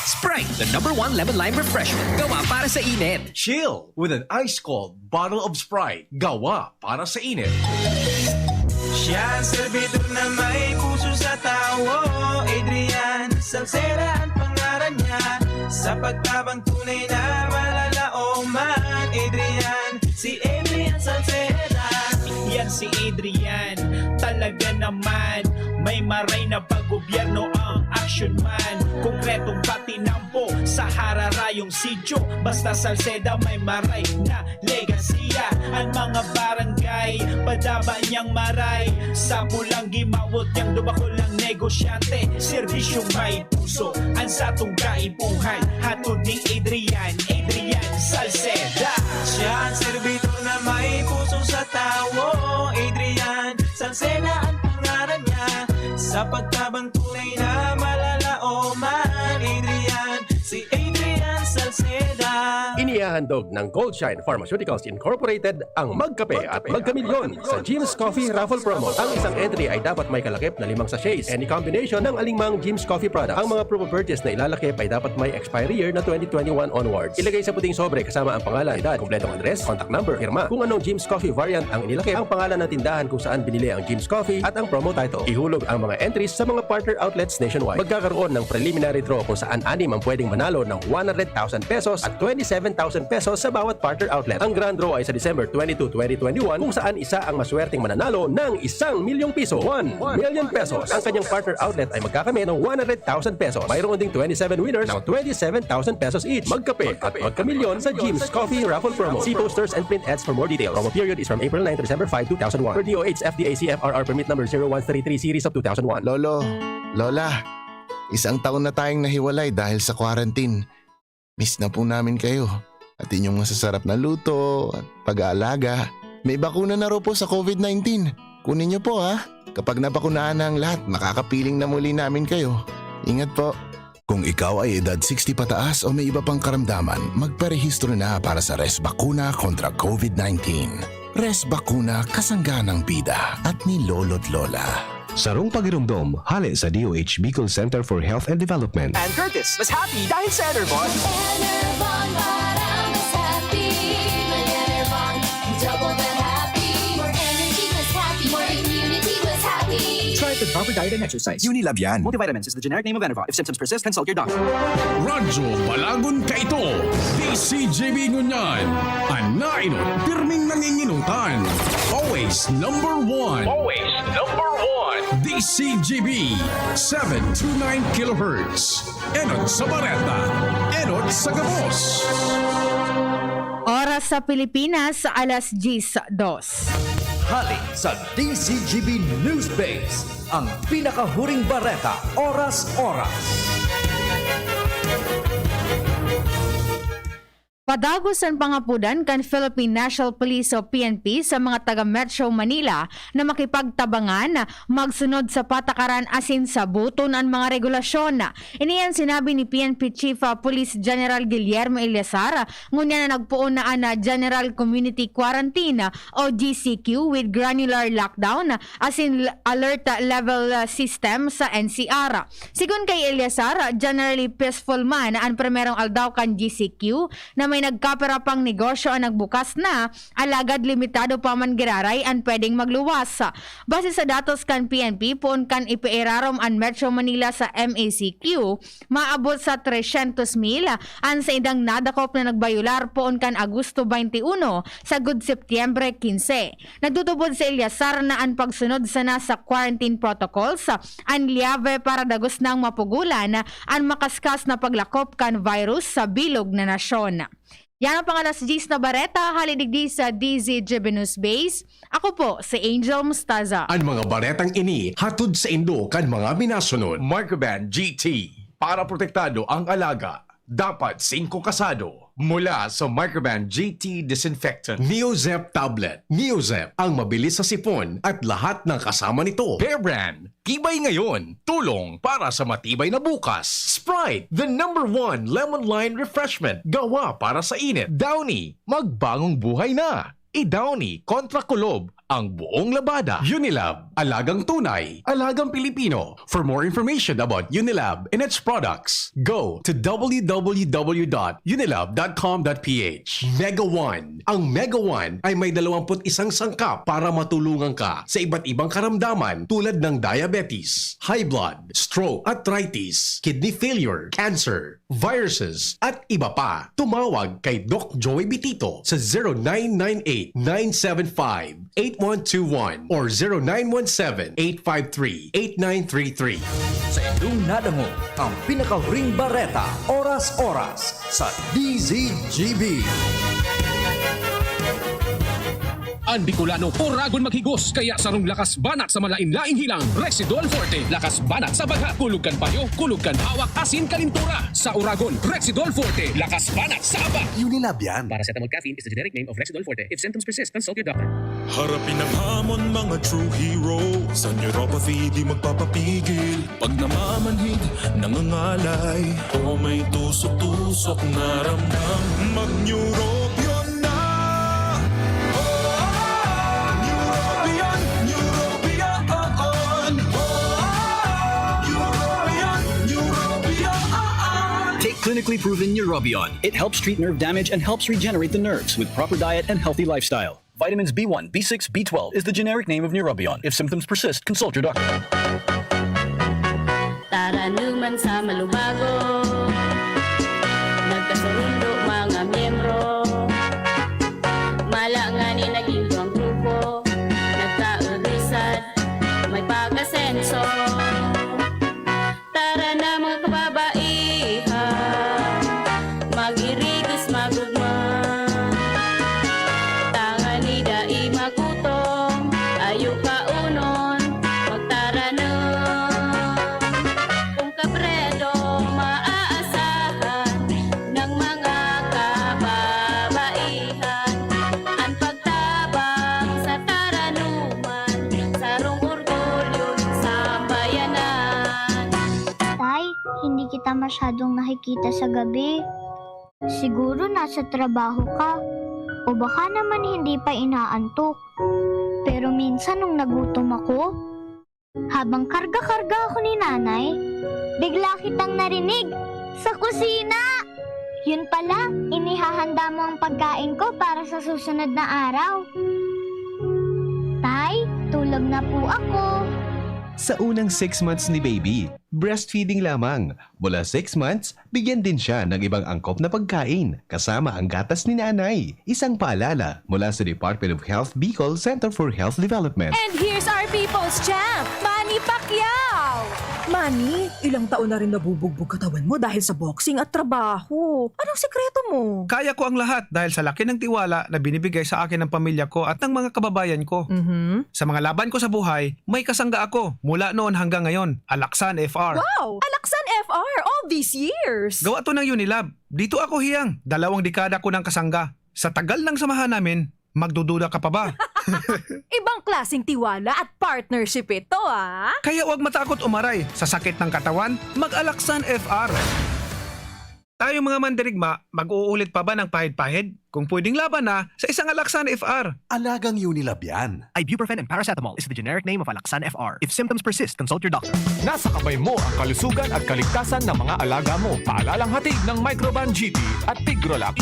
Sprite, the number one lemon lime refreshment. Gawa para sa init. Chill with an ice cold bottle of Sprite. Gawa para sa init. Siya ang servidor na may puso sa tawo. Adrian Salceda ang pangalan niya. Sa pagtabang tunay na malalaoman. Adrian, si Adrian Salceda. Yan si Adrian, talaga naman. May maray na paggobyerno ang action man. Konkretong patinampo sa hararayong sityo. Basta Salceda may maray na legasiya. Ang mga barangay, padaba niyang maray. Sa pulang gimawot niyang dumakol ang negosyante. Serbisyong may puso, ang satong kaipuhan. Hatod ni Adrian, Adrian Salceda. Siya ang servidor na may puso sa tawo. Adrian Salceda ang pangalan niya. Sa pagtabang tunay na malalaoman. Adrian, si Adrian Salceda. Inihahandog ng Goldshine Pharmaceuticals Incorporated ang Magkape at Magkamilyon sa Jim's Coffee Raffle Promo. Ang isang entry ay dapat may kalakip na limang sachets, any combination ng alingmang Jim's Coffee product. Ang mga promo purchase na ilalakip ay dapat may expiry year na twenty twenty-one onwards. Ilagay sa puting sobre kasama ang pangalan, edad, kompletong address, contact number, pirma. Kung anong Jim's Coffee variant ang inilakip, ang pangalan ng tindahan kung saan binili ang Jim's Coffee at ang promo title. Ihulog ang mga entries sa mga partner outlets nationwide. Magkakaroon ng preliminary draw kung saan anim ang pwedeng manalo ng one hundred thousand pesos at twenty-seven thousand pesos sa bawat partner outlet. Ang grand draw ay sa December twenty-two, twenty twenty-one, kung saan isa ang maswerteng mananalo ng isang milyong piso, one million pesos. Ang kanyang partner outlet ay magkakamit ng one hundred thousand pesos. Mayroon ding twenty-seven winners ng twenty-seven thousand pesos each. Magkape at magkamilyon sa Jim's Coffee Raffle Promo. See posters and print ads for more details. Promo period is from April nine to December five, two thousand one. Per D O H F D A C F R R permit number zero one three three series of two thousand one. Lolo, Lola, isang taon na tayong nahiwalay dahil sa quarantine. Miss na po namin kayo. At inyong masasarap na luto at pag-aalaga. May bakuna na raw po sa covid nineteen. Kunin niyo po, ha. Kapag nabakunahan na ang lahat, makakapiling na muli namin kayo. Ingat po. Kung ikaw ay edad sixty pataas o may iba pang karamdaman, magparehistro na para sa Res Bakuna kontra covid nineteen. Res Bakuna, kasangga ng bida at ni Lolo't Lola. Sarong pagiromdom, hale sa D O H Bicol Center for Health and Development. And Curtis, mas happy dahil sa Enervon. Enervon, para mas happy. May Enervon, double the happy. More energy, mas happy. More immunity, mas happy. Try the proper diet and exercise. Unilab yan. Multivitamins is the generic name of Enervon. If symptoms persist, consult your doctor. Radyo Balagon kaito, D C G B ngunyan. An nainot, pirming nanginginutan. Always number one. Always number one. D C G B, seven two nine kilohertz. Enot sa bareta, enot sa gabos. Oras sa Pilipinas, alas diyes dos. Hale sa D C G B News Base, ang pinakahuring bareta, oras-oras. Padagos an pangapodan kan Philippine National Police o P N P sa mga taga Metro Manila na makipagtabangan, magsunod sa patakaran asin saboton an mga regulasyon. Ini an sinabi ni P N P Chief, ah, Police General Guillermo Eleazar, ngunyan na nagpoon na an, ah, General Community Quarantine o G C Q with granular lockdown asin l-, alert level, ah, system sa N C R. Sigon kay Eleazar, generally peaceful man an primerong aldaw kan G C Q na may nagkapira pang negosyo an nagbukas na, alagad limitado pa man giraray an pwedeng magluwas. Base sa datos kan P N P, poon kan ipairarom an Metro Manila sa M A C Q, maabot sa tresyentos mil an saindang nadakop na nagbayular poon kan Agosto twenty-one sagkod Setyembre quince. Nagtutubod si Eleazar na an pagsunod sana sa quarantine protocols an lyave para dagos nang mapugolan an makaskas na paglakop kan virus sa bilog na nasyon. Yan ang pang-alas diyes na bareta, hale digdi sa D Z G B News Base. Ako po si Angel Mostaza. An mga baretang ini hatod saindo kan mga minasunod. Microban G T, para protektado ang alaga, dapat singko kasado. Mula sa Microban G T Disinfectant. Neozep Tablet. Neozep, ang mabilis sa sipon at lahat ng kasama nito. Bear Brand, tibay ngayon, tulong para sa matibay na bukas. Sprite, the number one lemon lime refreshment, gawa para sa init. Downy, magbagong buhay na. I-Downy kontra kulob ang buong labada. Unilab, alagang tunay, alagang Pilipino. For more information about Unilab and its products, go to w w w dot unilab dot com dot p h. Mega One. Ang Mega One ay may dalawampu't isang sangkap para matulungan ka sa iba't ibang karamdaman tulad ng diabetes, high blood, stroke, arthritis, kidney failure, cancer, viruses, at iba pa. Tumawag kay Doc Joey Bitito sa zero nine nine eight, nine seven five, eight one two one or zero nine one seven, eight five three, eight nine three three. Sa indong nadangog ang pinakahuring bareta, oras-oras sa D Z G B. An Bicolano, oragon maghigos, kaya sarong lakas banat sa malain-laing hilang, Rexidol Forte. Lakas banat sa bagha, kulog kan payo, kulog kan hawak, asin kalintura. Sa oragon, Rexidol Forte. Lakas banat sa aba. Unilab yan. Paracetamol caffeine is the generic name of Rexidol Forte. If symptoms persist, consult your doctor. Harapin ang hamon, mga true hero. Sa neuropathy, di magpapapigil. Pag namamanhid, nangangalay, o may tusok-tusok na ramdam, mag-Neurobion na! Oh, Neurobion, Neurobion, oh, oh. Oh, Neurobion, Neurobion, oh, oh. Take clinically proven Neurobion. It helps treat nerve damage and helps regenerate the nerves with proper diet and healthy lifestyle. Vitamins B one, B six, B twelve is the generic name of Neurobion. If symptoms persist, consult your doctor. Taranuman sa malubago, nagkasurundo mga miyembro. Asenso. Tara na, mga kababaihan, mag-irigos, magugma. Tangani dai magutom, ayo kaunon, magtaranom. Kung kabredo maaasahan ng mga kababaihan, an pagtabang sa taranuman, sarong orgulyo nin sambayanan. Tay, hindi kita masyadong nakikita sa gabi. Siguro nasa trabaho ka. O baka naman hindi pa inaantok. Pero minsan nung nagutom ako, habang karga-karga ako ni Nanay, bigla kitang narinig sa kusina! Yun pala, inihahanda mo ang pagkain ko para sa susunod na araw. Tay, tulog na po ako. Sa unang six months ni baby, breastfeeding lamang. Mula six months, bigyan din siya ng ibang angkop na pagkain, kasama ang gatas ni nanay. Isang paalala mula sa Department of Health Bicol Center for Health Development. And here's our people's champ, Manny Pacquiao! Manny, ilang taon na rin nabubugbog katawan mo dahil sa boxing at trabaho. Anong sikreto mo? Kaya ko ang lahat dahil sa laki ng tiwala na binibigay sa akin ng pamilya ko at ng mga kababayan ko. Mhm. Sa mga laban ko sa buhay, may kasangga ako mula noon hanggang ngayon, Alaksan F R. Wow! Alaksan F R all these years! Gawa to ng Unilab. Dito ako hiyang, dalawang dekada ko ng kasangga. Sa tagal ng samahan namin, magdududa ka pa ba? Ibang klaseng tiwala at partnership ito, ah! Kaya huwag matakot umaray sa sakit ng katawan, mag-Alaksan F R. Tayo mga mandirigma, mag-uulit pa ba ng pahid-pahid? Kung pwedeng laban na sa isang Alaksan F R. Alagang Unilab yan. Ibuprofen and paracetamol is the generic name of Alaxan F R. If symptoms persist, consult your doctor. Nasa kamay mo ang kalusugan at kaligtasan ng mga alaga mo. Paalalang hatid ng Microban G T at Tigrolac.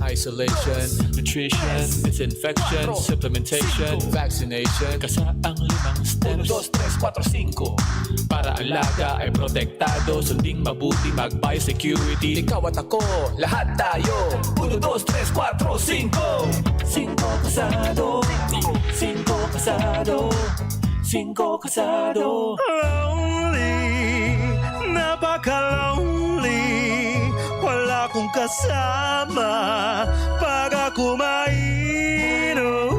Isolation, nutrition, disinfection, supplementation, vaccination, kasa ang limang steps. Uno, dos, tres, kuwatro, singko. Para alaga ay protektado, sunding mabuti, mag-biosecurity. Ikaw at ako, lahat tayo. Uno, dos, tres, kuwatro, singko. Singko kasado. Singko kasado. Singko kasado. Lonely, napaka-lonely. Wala kong kasama pag ako mainom.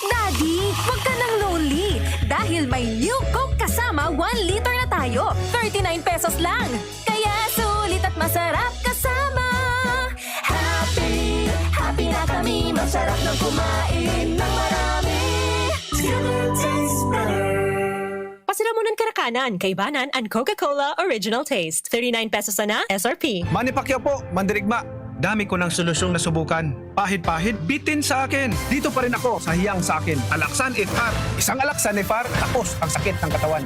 Daddy, huwag ka nang lonely dahil may New Coke Kasama one liter na tayo. Thirty-nine pesos lang. Kaya sulit at masarap kasama. Happy, happy na kami. Masarap nang kumain ng marami. It tastes better. Pasiramunan karakanan, kaibanan an Coca-Cola Original Taste. Thirty-nine pesos sana, S R P. Manny Pacquiao po, mandirigma. Dami ko ng solusyong nasubukan. Pahid-pahid, bitin sa akin. Dito pa rin ako sa hiyang sa akin. Alaksan F R. Isang Alaksan F R, tapos ang sakit ng katawan.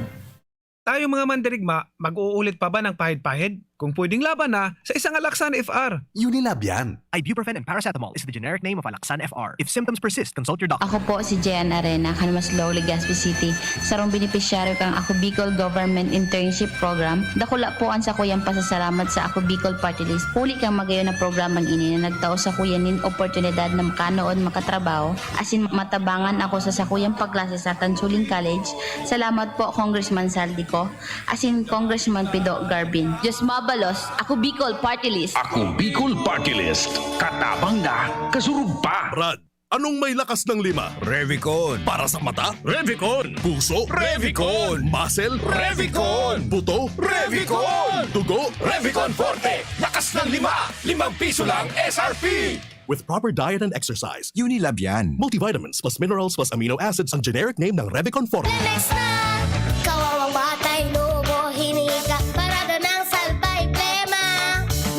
Tayo mga mandirigma, mag-uulit pa ba ng pahid-pahid? Kung pwedeng laban na sa isang Alaksan F R. Unilab yan. Ibuprofen and paracetamol is the generic name of Alaxan F R. If symptoms persist, consult your doctor. Ako po si Jen Arena, Kanmas Law, Legazpi City. Sarong benepisyaryo kan Ako Bicol Government Internship Program, dakula po an sakuyang pasasalamat sa Ako Bicol Party List. Huli kan magayon na programang ini na nagtao sakuya nin oportunidad na makanood makatrabaho, asin matabangan ako sa sakuyang pagklase sa Tansuling College. Salamat po, Congressman Zaldy Co. Asin Congressman Pido Garbin. Diyos mabalos, Ako Bicol Party List. Ako Bicol Party List. Katabang na, kasurog pa. Brad, anong may lakas ng lima? Revicon. Para sa mata? Revicon. Puso? Revicon. Muscle? Revicon. Buto? Revicon. Dugo? Revicon Forte. Lakas ng lima. Limang piso lang S R P. With proper diet and exercise, Unilab yan. Multivitamins plus minerals plus amino acids ang generic name ng Revicon Forte. Lemex na! Kawawang batay, lobo, hinika, parada ng salbay, plema.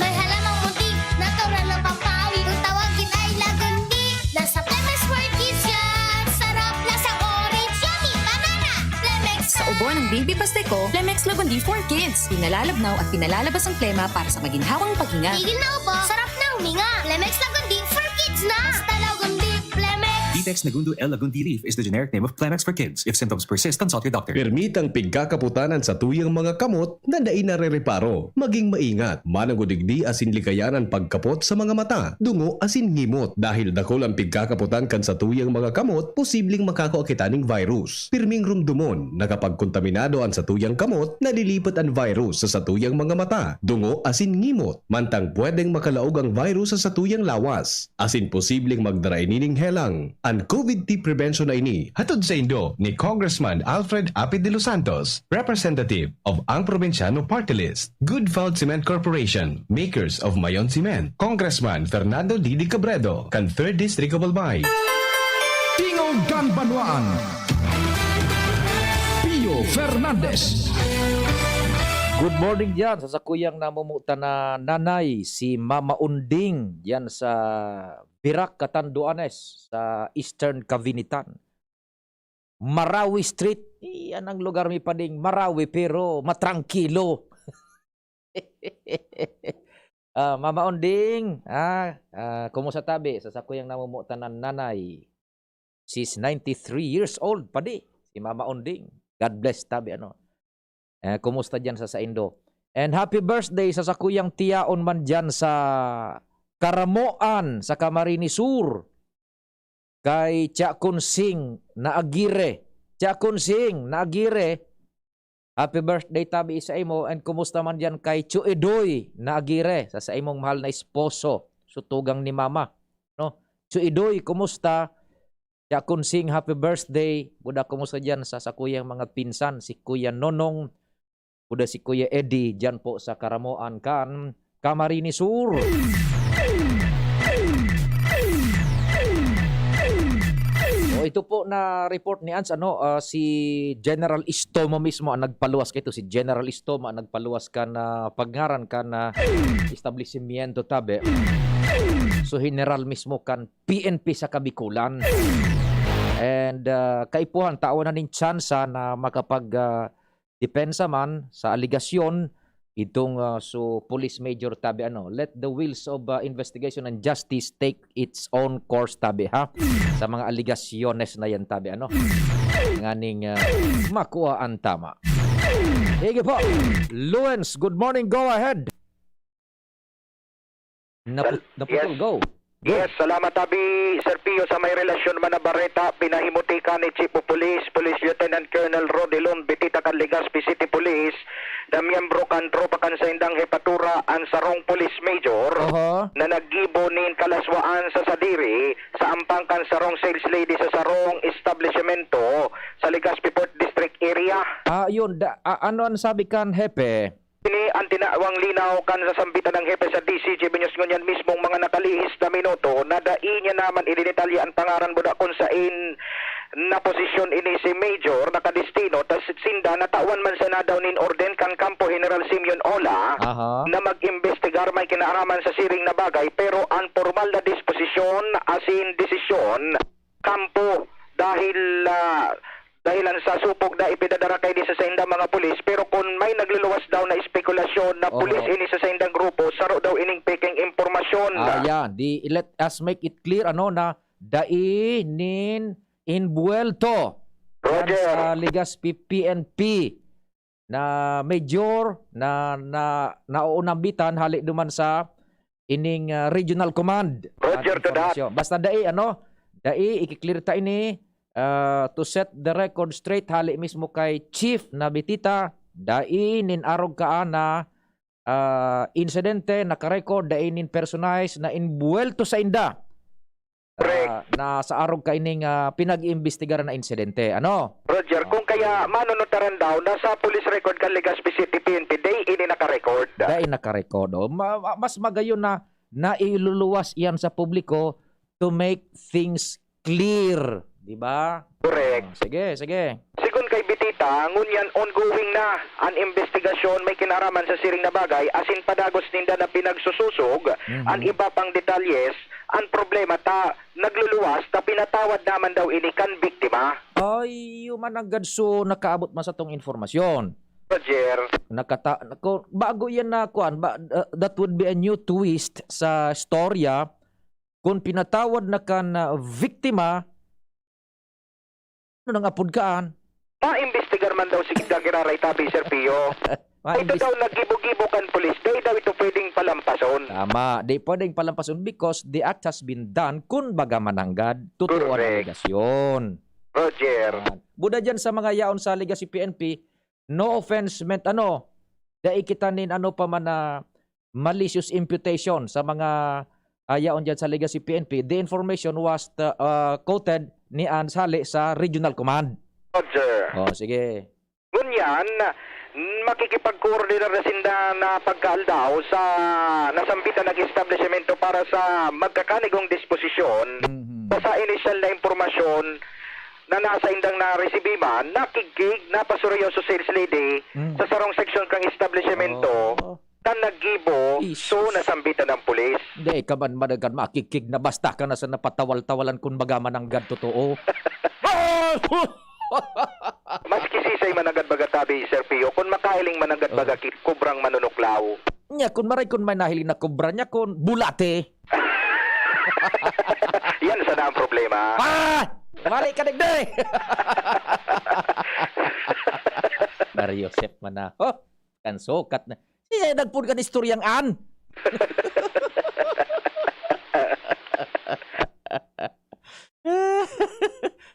May halamang munti, natural ng pampawi. Kung tawagin ay lagundi, nasa Lemex for Kids yan. Sarap, lasang orange, yummy, banana. Lemex Sa ubo ng baby Pasteco, Lemex Lagundi for Kids. Pinalalabnaw at pinalalabas ang plema para sa maginhawang paghinga. Tigil na ubo, sarap na huminga. Lemex Lagundi for Kids na! Basta Lagundi, Lemex! Text Negundo L. Lagundi leaf is the generic name of Kleenex for kids. If symptoms persist, consult your doctor. Permitang pigkakaputan an satuyang mga kamot na dai narereparo. Maging maingat. Manongod digdi asin likayan an pagkapot sa mga mata, dungo asin ngimot. Dahil dakul an pigkakaputan kan satuyang mga kamot, posibleng makakua kita ning virus. Pirming rumdomon na kapag kontaminado an satuyang kamot, nalilipat an virus sa satuyang mga mata, dungo asin ngimot. Mantang pwedeng makalaog ang virus sa satuyang lawas. Asin posibleng magdara ini ning helang. An COVID T prevention na ini hatod saindo ni Congressman Alfred Apid de los Santos, representative of Ang Probinsyano Party List. Good Felt Cement Corporation, makers of Mayon Cement. Congressman Fernando Didi Cabredo, kan Third District of Albay. Tingog kan Banwaan, Pio Fernandez. Good morning diyan sa sakuyang namumutan na nanay, si Mama Unding, diyan sa Virac, Catanduanes, sa Eastern Cavite. Marawi Street, iyan ang lugar mi pading Marawi, pero matrangkilo. Ah, Mama Onding, ah, ah, kumusta tabi sa sakuyang namumutan na nanay? She's ninety-three years old, padi, si Mama Onding. God bless tabi, ano. Eh, kumusta diyan sa saindo? And happy birthday sa sakuyang tiyaon man diyan sa Caramoan, sa Camarines Sur. Kay Tia Kunsing na Aguirre. Tia Kunsing na Aguirre, happy birthday tabi sa imo, and kumusta man diyan kay Chuidoy na Aguirre, sa, sa imong mahal na esposo, sutugang ni mama, no? Chuidoy, kumusta? Tia Kunsing, happy birthday. Buda, kumusta diyan sa sakuyang mga pinsan, si Kuya Nonong, buda si Kuya Eddie, diyan po sa Caramoan kan Camarines Sur. O, ito po na report ni Ans, ano, ah, si General Istomo mismo ang nagpaluwas kaito, si General Istomo ang nagpaluwas kan, ah, pagngaran kan, ah, establishmento tabi. So, General mismo kan P N P sa Kabikulan. And, ah, kaipuhan, tawan na nin tsansa na makapag, ah, depensa man sa alegasyon itong, ah, so police major tabi, ano, let the wheels of, ah, investigation and justice take its own course tabi, ha, sa mga alegasyones na yan tabi, ano, nganing, ah, makua an tama. Sige po, Luens, good morning, go ahead. Naput- Sal- naputol, yes. Go. Go. Yes, salamat, Abi. Sir Pio, sa may relasyon man na bareta, pinahimuti ka ni Chief of Police, Police Lieutenant Colonel Rodelon Bitita kan Legazpi City Police, na miyembro kan tropa kan saindang hepatura, ang sarong police major, Oho. na naggibo nin kalaswaan sa sadiri sa ampang kan sarong sales lady sa sarong establishmento sa Legazpi Fourth District area. Ah, yun. Da, a- ano ang sabi kan hepe? Ini ang tinawang linaw kan sasambitan ng hepe sa D C G News ngunyan mismong mga nakalihis na minuto na dai niya naman idinetalye ang pangaran buda kung sain na posisyon ini si Major nakadestino, ta sinda natawan man sana daw nin orden kan Kampo General Simeon Ola Aha. na mag-imbestigar may kinaaraman sa siring na bagay, pero ang pormal na disposisyon asin desisyon kampo dahil, ah, dahilan sa supog na ipinadara kaini sa saindang mga pulis, pero kun may nagluluwas daw na espekulasyon na Oo. pulis ini sa saindang grupo, saro daw ining peking impormasyon. Ah, yeah. Di, let us make it clear, ano, na dai nin inbuwelto yan Roger. sa Legazpi P N P na major na, na naoonambitan hali duman sa ining, ah, regional command. Roger Ang to that. impormasyon. Basta dai, ano, dai, ikiklear ta ini, ah, to set the record straight, hali mismo kay Chief na Bitita, dai nin arog kaan na, ah, insidente nakarecord, dai nin personalize na inbuwelto sainda. Correct. Ah, na sa arog kaining, ah, pinag-iimbestigaran na insidente. Ano? Roger, kung kaya manunotaran daw, nasa police record kan Legazpi City P N P, dai ini nakarecord. Dai nakarecord. Oh. Ma- ma- mas magayon na nailuluwas iyan sa publiko to make things clear. Di ba? Correct. Ah, sige, sige. Sigon kay Bitita, ngunyan ongoing na an imbestigasyon may kinaraman sa siring na bagay, asin padagos ninda na pinagsususog Mhm. an iba pang detalyes. An problema ta, nagluluwas ta pinatawad naman daw ini kan biktima. Ay, human nanggad so nakaabot man satong informasyon. Roger. Nakata-, ko, bago yan na, kuan, ba, uh, that would be a new twist sa storya. Kung pinatawad na kan, uh, biktima, Ano nang apod kaan? Maimbestigar man daw si Giraray, tabi, Sir Pio. Ito Maimbes- daw, naggibo-gibo kan pulis, dai daw ito pwedeng palampason. Tama, di pwedeng palampason because the act has been done, kun baga mananggad, totoo ang Correct. alegasyon. Roger. Yan. Buda dyan sa mga yaon sa Legazpi P N P, no offense meant, ano, dai kita nin ano pa man na malicious imputation sa mga, ah, yaon dyan sa Legazpi P N P. The information was, uh, uh, quoted ni Ann Sali sa Regional Command. Roger. Oh, sige. Ngunyan, makikipagkoordinar na sinda na pagkaaldaw sa nasambitan na establisyemento para sa magkakanigong disposisyon. Mhm. Sa inisyal na impormasyon na nasa indang naresibi man, nakigkig, napasuriyaw sa sales lady Mhm. sa sarong seksyon kan establisyemento Oh. na naggibo, Is- so nasambitan ng pulis. Hindi ka man mananggad makikig na basta ka na sa napatawal-tawalan kun baga mananggad totoo. Maski sisay mananggad baga tabi, Sir Pio, kun makailing mananggad Oh. baga ki-, kubrang manunuklaw. Nya, kun maray kun may nahiling na kubra niya, kun bulate. Yan sana ang problema. Ah! Mali ka, digdi! Mario Joseph man na. Oh, kan sukat na. Siya nagpun kan istoryang an.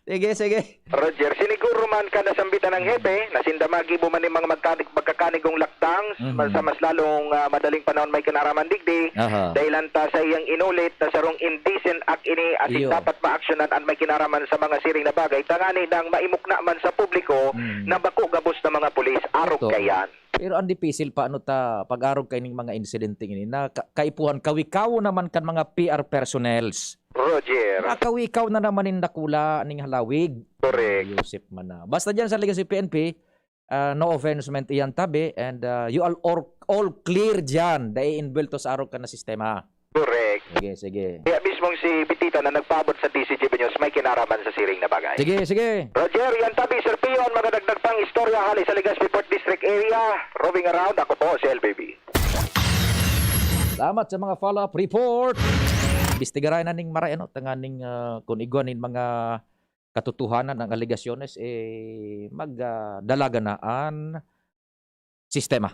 Sige, sige. Roger, siniguro man kan nasambitan ng hepe na sinda magibo man nin mga magkanig-, magkakanigong lakdang Mhm. sa mas lalong, ah, madaling panahon may kinaraman digdi, Aha. dahilan ta sa iyang inulit na sarong indecent act ini, asin Iyo. dapat maaksyonan an may kinaraman sa mga siring na bagay, tangani nang maimukna man sa publiko Mhm. na bako gabos na mga pulis, arog Ito. kaiyan. Pero ang dipisil pa, ano ta, pag-arog kaining mga insidenteng ini na ka-, kaipuhan, kawikaw naman kan mga P R personnels. Roger. Nakawikaw na naman nin dakula ning halawig. Correct. Yusip man na. Basta dyan sa Legazpi P N P, ah, no offense meant iyan tabi, and, ah, you are all, all clear dyan. Dai inbwelto sa arog ka na sistema. Correct. Sige, sige. Kaya mismong si Bitita na nagpaabot sa D C G B News, may kinaraman sa siring na bagay. Sige, sige. Roger, yan tabi, Sir Pio, ang mga dagdag pang istorya hali sa Legazpi Port District area. Roving around, ako po si L B B. Salamat sa mga follow-up report. Imbestigaray na ning maray, ano, tanganing, ah, kung igwa nin mga katotohanan ang alegasyones, eh, mag, ah, dalaga na an sistema.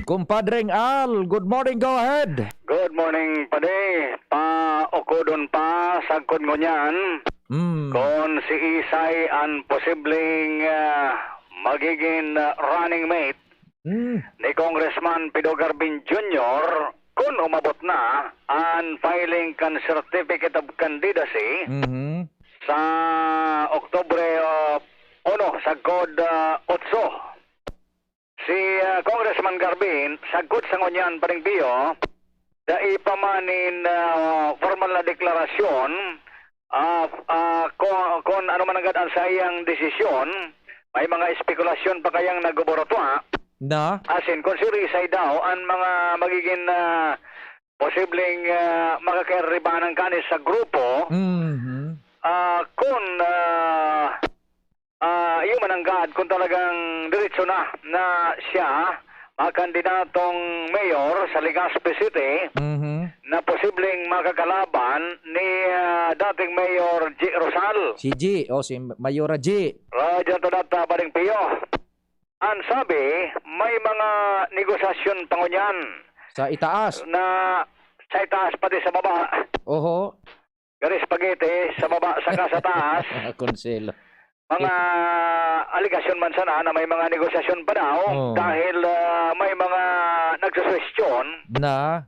Kumpadreng Al, good morning, go ahead. Good morning, Padi. Paukodon pa, sagkod ngunyan, Hmm. kung si Isay an posibleng, ah, magiging, ah, running mate Hmm. ni Congressman Pido Garbin Junior, kun umabot na an filing kan Certificate of Candidacy Mhm. sa Oktubre, ah, uno, sagkod, ah, otso. Si, ah, Congressman Garbin, sagkod sa ngunyan, Paring Pio, dai pa man nin, ah, formal na deklarasyon, ah, ah, kun, kun ano man nanggad an saiyang desisyon, may mga espekulasyon pa kayang naguburutwa. Na? Asin, kun si Risa daw, an mga magiging, ah, posibleng, ah, makakairibanan kani sa grupo, Mhm. ah, kun, ah, ah, iyo man nanggad, kung talagang diretso na, na siya makandidatong mayor sa Legazpi City, Mhm. na posibleng makakalaban ni, ah, dating Mayor G Rosal. Si G, o si Mayora G. Radyo Tadata, Paring Pio. Ang sabi, may mga negosasyon pa ngunyan Sa itaas. na sa itaas pati sa baba. Oho. Gari spaghetti, sa baba saka sa taas. Konselo. Mga aligasyon man sana na may mga negosasyon pa daw Oo. dahil, ah, may mga nagsusuwestiyon Na?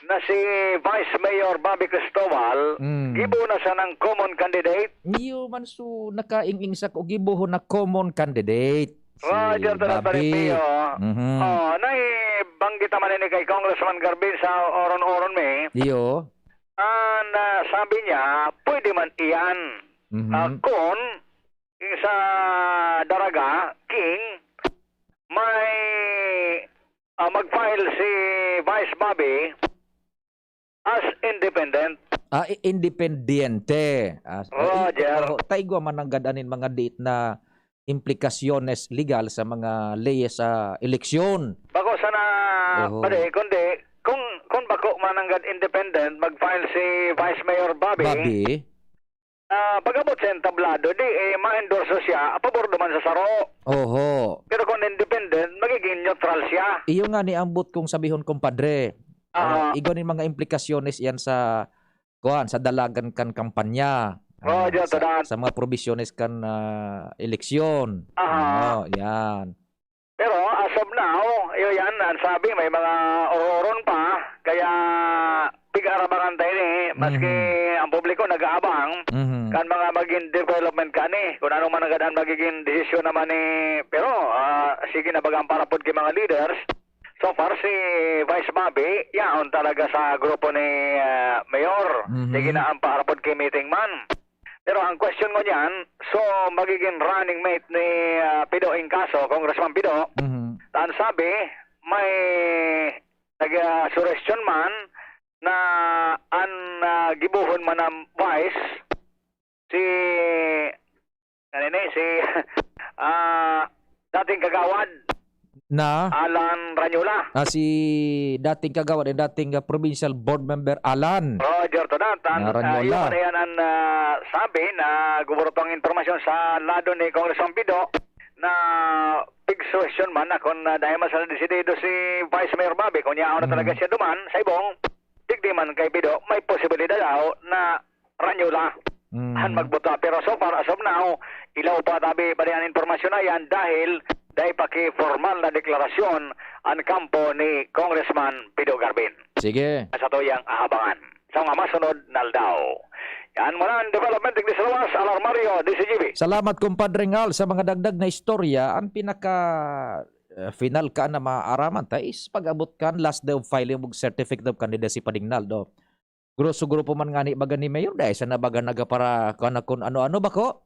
na si Vice Mayor Bobby Cristobal, Mm. gibo na sanang common candidate. Iyo man, so nakaing-ing sa ko, gibohon na common candidate si Roger Bobby. Talatipio. Mhm. Oh, naibanggit naman ini kay Congressman Garbin sa oron-oron mi. Iyo. Ah, na sabi niya, pwede man iyan. Mhm. Ah, kun sa Daraga, King, may, ah, mag-file si Vice Bobby as independent. Ah, i-, independiente. As, ah, i-, Roger. Oo, taigwa man nanggad anin mga diit na implikasyones legal sa mga leyes sa eleksyon. Bako sana, Oho. pwede, kundi, kung, kung bako man nanggad independent, mag-file si Vice Mayor Bobby. Bobby. Ah, pag-abot sa entablado, di, eh, ma-endorse siya, pabor duman sa saro. Oho. Pero kung independent, magiging neutral siya. Iyo nga ni ambot kong sabihon, kumpadre. Ah, Ah. igwa nin mga implikasyones iyan sa, kuwan, sa dalagan kan kampanya. Oo, Ah, diyan, sa, tanan. sa mga probisyones kan, ah, eleksyon. Aha. Oo, yan. Pero as of now, iyo yan, ang sabi, may mga ororon pa, kaya pig-arabangan tayo ni, maski Mhm. ang publiko nag-aabang, Mhm. kan mga magiging development kani, kung ano man ang magiging desisyon naman ni, pero, ah, sige na baga ang parapod kay mga leaders. So far, si Vice Bobby, yaon talaga sa grupo ni, ah, Mayor. Mhm. Sige na ang parapod kay meeting man. Pero ang question ko niyan, so magiging running mate ni, ah, Pido Ingcaso, Congressman Pido, Mhm. ta an sabi, may nag, ah, suggestion man na an, ah, gibohon man na vice, si, ano ni, si, ah, dating kagawad, Na? Alan Ranyola. Ah, si dating kagawad and dating, ah, provincial board member, Alan. Oh, Jordan, tan-, Na ah, Ranyola. Yun na yan ang, ah, sabi na gumurutong impormasyon sa lado ni Congressman Pido na big question man na kung, ah, dahil man sa desidido si Vice Mayor Bobby, kung yaon na Mm. talaga siya duman sa ibong, digdi man kay Pido, may posibilidad daw na Ranyola. Mm. An magbuta. Pero so far, as of now, ilaw pa tabi pa rin ang impormasyon na yan dahil dahil pa ki formal na deklarasyon ang kampo ni Congressman Pido Garbin. Sige. Sa tuyang ahabangan. Sa mga masunod na aldaw. Yan muna ang development digdi sa luwas, Alarmario, D C G B. Salamat, Compadre Ngal, sa mga dagdag na istorya. Ang pinaka, eh, final ka na maaaraman ta is pag-abot kan last day of filing of certificate of candidacy pa ding, Naldo. Grosso grupo man ngani baga ni Mayor, dai sana baga nagapara-, kuwan na kun ano-ano bako.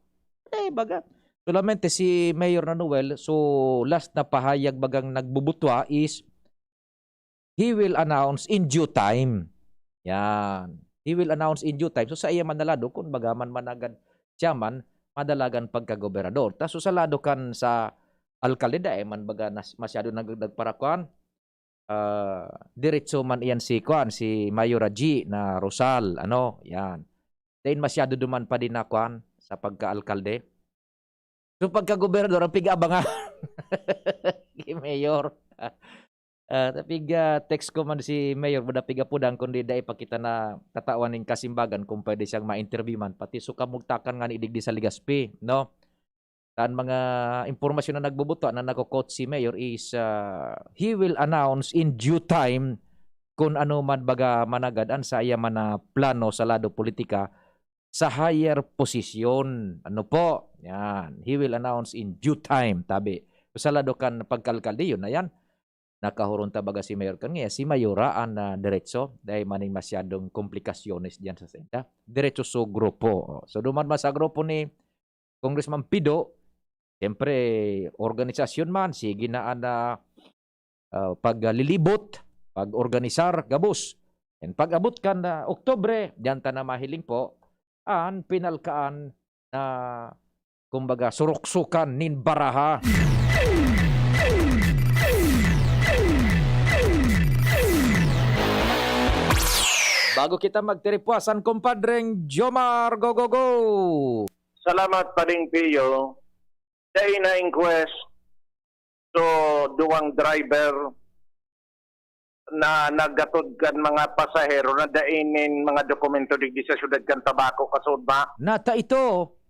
Eh, baga. Solamente si Mayor na Noel, so last na pahayag bagang nagbubutwa is, he will announce in due time. Yan. He will announce in due time. So, sa iya man na lado, kun baga man managad siya man, madalagan pagkagobernador. Ta, so, sa lado kan sa alkalde, dai man baga nas-, masyado nag-, nagparakuan. Ah, diretso man iyan si, kuan, si Mayor Raji na Rosal, ano, yan. Dai masyado duman pa din na, kuan, sa pagka-alkalde. So, pagka-gobernador, ang pig-aabangan ni Mayor. Ah, pig, ah, text ko man si Mayor, buda pig-apudan, kundi dai pa kita na tatawan nin kasimbagan kung pwede siyang ma-interview man. Pati so kamugtakan nga ni digdi sa Legazpi, no? Kan mga impormasyon na nagbubuto na nagko-quote si Mayor is, ah, he will announce in due time kung ano man baga managad an sa iya man na plano sa lado politika sa higher position. Ano po? Yan. He will announce in due time, tabi. Sa lado kan pagkalkalde, yun na yan. Nakahuron ta baga si Mayor kan, ngaya si Mayora an, ah, diretso. Dahil maning masyadong komplikasyones diyan sa senta. Diretso sa grupo. Oh. So, duman man sa grupo ni Congressman Pido, siyempre, organisasyon man, sige na an, ah, ah, paglilibot, pag-organisar, gabos. And pag-abot kan, ah, Oktubre, diyan ta na mahiling po, an pinalkaan na, kumbaga, suruksukan nin baraha. Bago kita magtiripwasan, kumpadreng Jomar, go, go, go! Salamat, Pading Pio. Dai na inquest, so, duwang driver na naggatod kan mga pasahero na dai nin mga dokumento digdi sa siyudad kan Tabaco, kasud ba? Nata ito.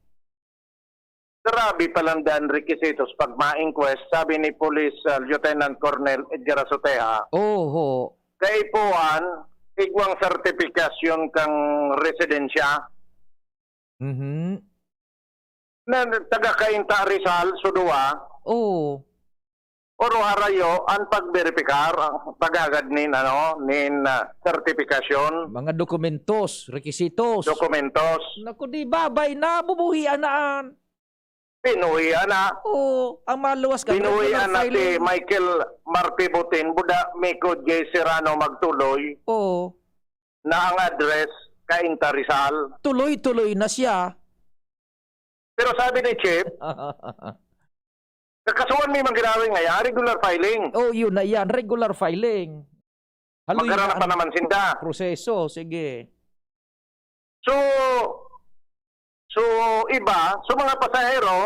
Grabe palandan requisitos pag ma-inquest, sabi ni Police, ah, Lieutenant Colonel Edgar Azotea. Oho. Kaipuhan, igwang sertifikasyon kang residensya. Mhm. Na taga Cainta, Rizal, so duwa. Oo. Oro harayo an pagberipikar, ang paghagad nin, ano, nin, ah, sertifikasyon. Mga dokumentos, rekisitos. Dokumentos. Naku, di babay na, bubuhian na an. Binuhian na. Oo, ang maluwas ka, Binuhian regular na si filing. Michael Marpibutin, buda Miko J Serrano Magtuloy. Oo. Na ang address, Cainta, Rizal. Tuloy-tuloy na siya. Pero sabi ni Chief, kakasuhan mi man giraray ngaya, regular filing. Oh, yun na yan, regular filing. Haloy Magkaroon na pa an naman sinda. proseso, sige. So, So, iba, so mga pasahero,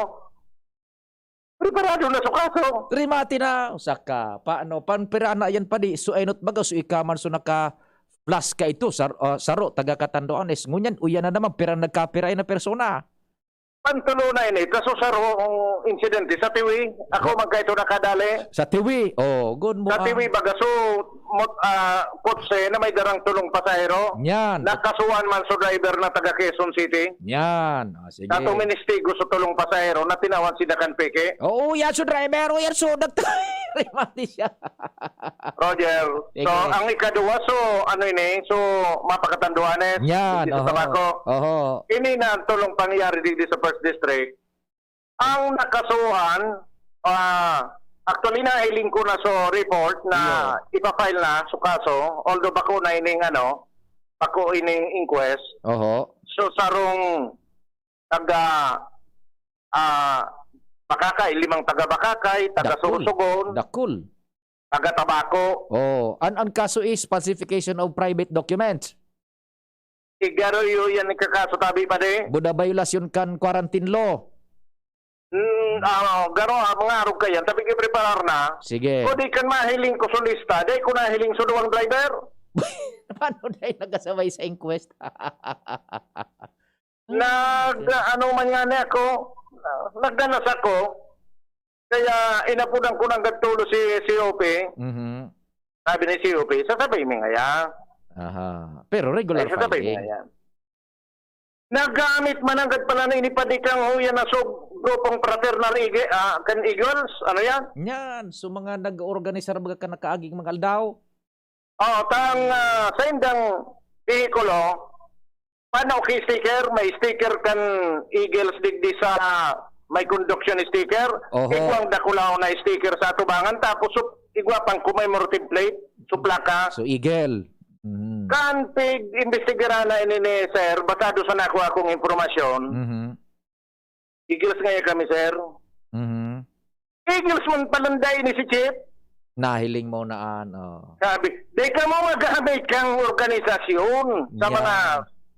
preparado na sa kaso. Rimati na, saka, paano, panpirana yan pa di, so enot baga, so ikaman, so naka-flash ka ito, sar-, ah, saro, taga Catanduanes. Ngunyan, uyan na naman, pirang nagkapira na persona. Pantulo na ini, kaso sarong insidente sa Tiwi. Ako Ba- man kaito nakadali. Sa Tiwi, oh, good mo Sa ah. Tiwi, baga, so, mot-, ah, kotse na may darang tulong pasahero. Yan. Nakasuhan man so driver na taga Quezon City. Yan. Ah, sige. Katong ministigo sa tulong pasahero na tinawan si Dakan Peke. Oo, yan so driver, o yan so nagtarimati siya. Roger. Sige. So, ang ikaduwa, so, ano ini? So, mapakatanduanes. Yan, Dito sa oho. Tabaco. Oho. Ini na ang tulong pangyayari dito sa First District. Ang nakasuhan, ah, actually, nahiling ko na so report na Iyo. Ipa-file na so kaso, although bako na ining, ano, bako ining inquest. Oho. So, sarong taga, ah, Bacacay, limang taga Bacacay, taga Dakul. Sorsogon, Dakul. Taga Tabaco. Oh, an, an kaso is falsification of private documents. Igaro iyo yan ikakaso tabi pa di. Buda violasyon kan quarantine law. Hmm, ah, garo, ah, mga arog ka yan. Tabi kayo preparar na. Sige. O di kan mahiling ko sa lista, di ko nahiling sa duwang driver. Paano na yung nagkasabay sa inquest? Nag, ano man nga ni ako, nagdanas ako. Kaya inapunan ko ng gatulo si C O P. Mhm. Sabi ni C O P, "Sasabay mi ngaya." Aha. Pero regular Ay, sasabay mi filing. Ngaya. Nagamit man ang gagpala na inipadikang huya na so grupong fraternal igi-, ah, kan Eagles. Ano yan? Yan. So, mga nag-organisar baga ka nakaaging mga aldaw. Oo, tang, ah, sa indang vehikulo, paano ki sticker? May sticker kan Eagles digdi sa may conduction sticker. Oho. Igwang dakulaw na sticker sa atubangan. Tapos, sup-, igwa pang commemorative plate, suplaka. So, Eagle. Mhm. Kan pig-imbestigaran na ini ni sir, basado sa nakuha kong impormasyon, Mhm. Eagles ngayon kami, sir. Mhm. Eagles man palanday ni si Chief. Nahiling mo na, ano. Sabi, "Di ka mo magamit kang organisasyon sa Yan. Mga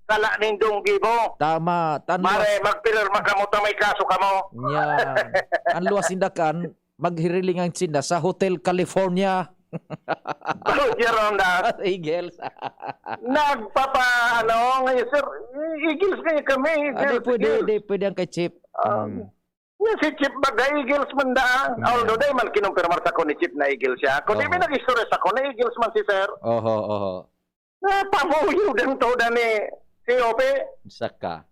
sala nindong gibo." Tama. Tan Mare, luwas magpirma ka mo, ta may kaso ka mo. Yan. Ang luwas sinda kan, maghirilingan sinda sa Hotel California. Roger Ronda. Eagles. Nagpapa-, ano, ngayon, sir, Eagles ngayon kami, Ah, sir. Di pwede, Eagles. Di pwede ang kay Chief. Um, Hmm. Nga si Chief baga, Eagles man daan. Yeah. Although, dahil man kinumpirmar sa ko ni Chief na Eagles siya. Kung di Oho. May nag-istorya sa ko, na Eagles man si sir. Oho, oho. Napamuyo din to na ni C O P. Saka.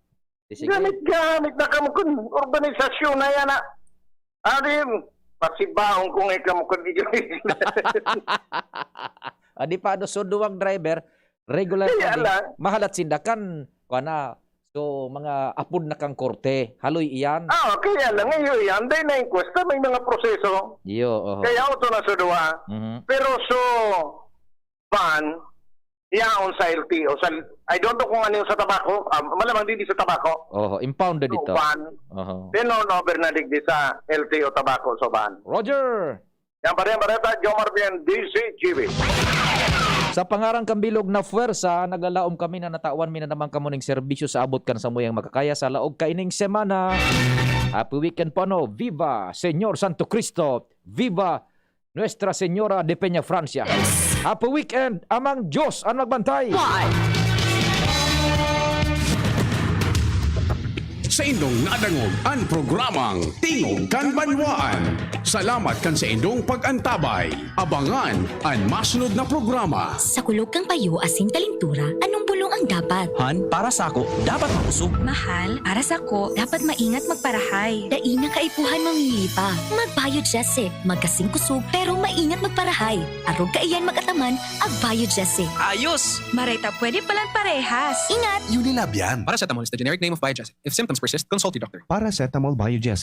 Di sige. Gamit-gamit na kamo kun organisasyon na yan, ah. Ano yun? Pasibaon ko nga kamo kun Eagles. Ah, di pa, ano, so duwang driver, regular Kaya pa din. Lang. Mahalat sinda kan, kuwan na, So, mga apod na kang korte, haloy iyan? Ah, kaya lang, iyo iyan. Dahil na inquest, may mga proseso. Iyo, oho. Kaya auto na sa duwa. Mhm. Pero so, van, yaon sa L T O. Sa, I don't know kung ano yung sa Tabaco. Ah, malamang din sa Tabaco. Oho, impounded So, ito. Van. Oho. Then, on over na digdi sa L T O Tabaco, so van. Roger! Yan pa rin, Bareta, Jomar Bien, D C G B. Sa pangaran kan bilog na fuwersa, naglalaom kami na natawan mi na naman kamo ning serbisyo sa abot kan samuyang makakaya sa laog kaining semana. Happy weekend po, ano? Viva Señor Santo Cristo! Viva Nuestra Señora de Peña Francia! Happy weekend! Amang Diyos ang magbantay! Why? Saindong nadangog an programang Tingog kan Banwaan. Salamat kan saindong pag-antabay. Abangan an masunod na programa. Sa kulog kan payo asin kalintura, anong bulong ang dapat? Han, para sako, dapat makusog. Mahal, para sako, dapat maingat magparahay. Dai na kaipuhan mamili pa. Mag-Biogesic, magkasing kusog, pero maingat magparahay. Arog kaiyan mag-ataman, ag-Biogesic. Ayos! Maray ta pwede palan parehas. Ingat! Unilab yan. Paracetamol is the generic name of Biogesic. If symptoms persist, consult your doctor. Paracetamol Biogesic.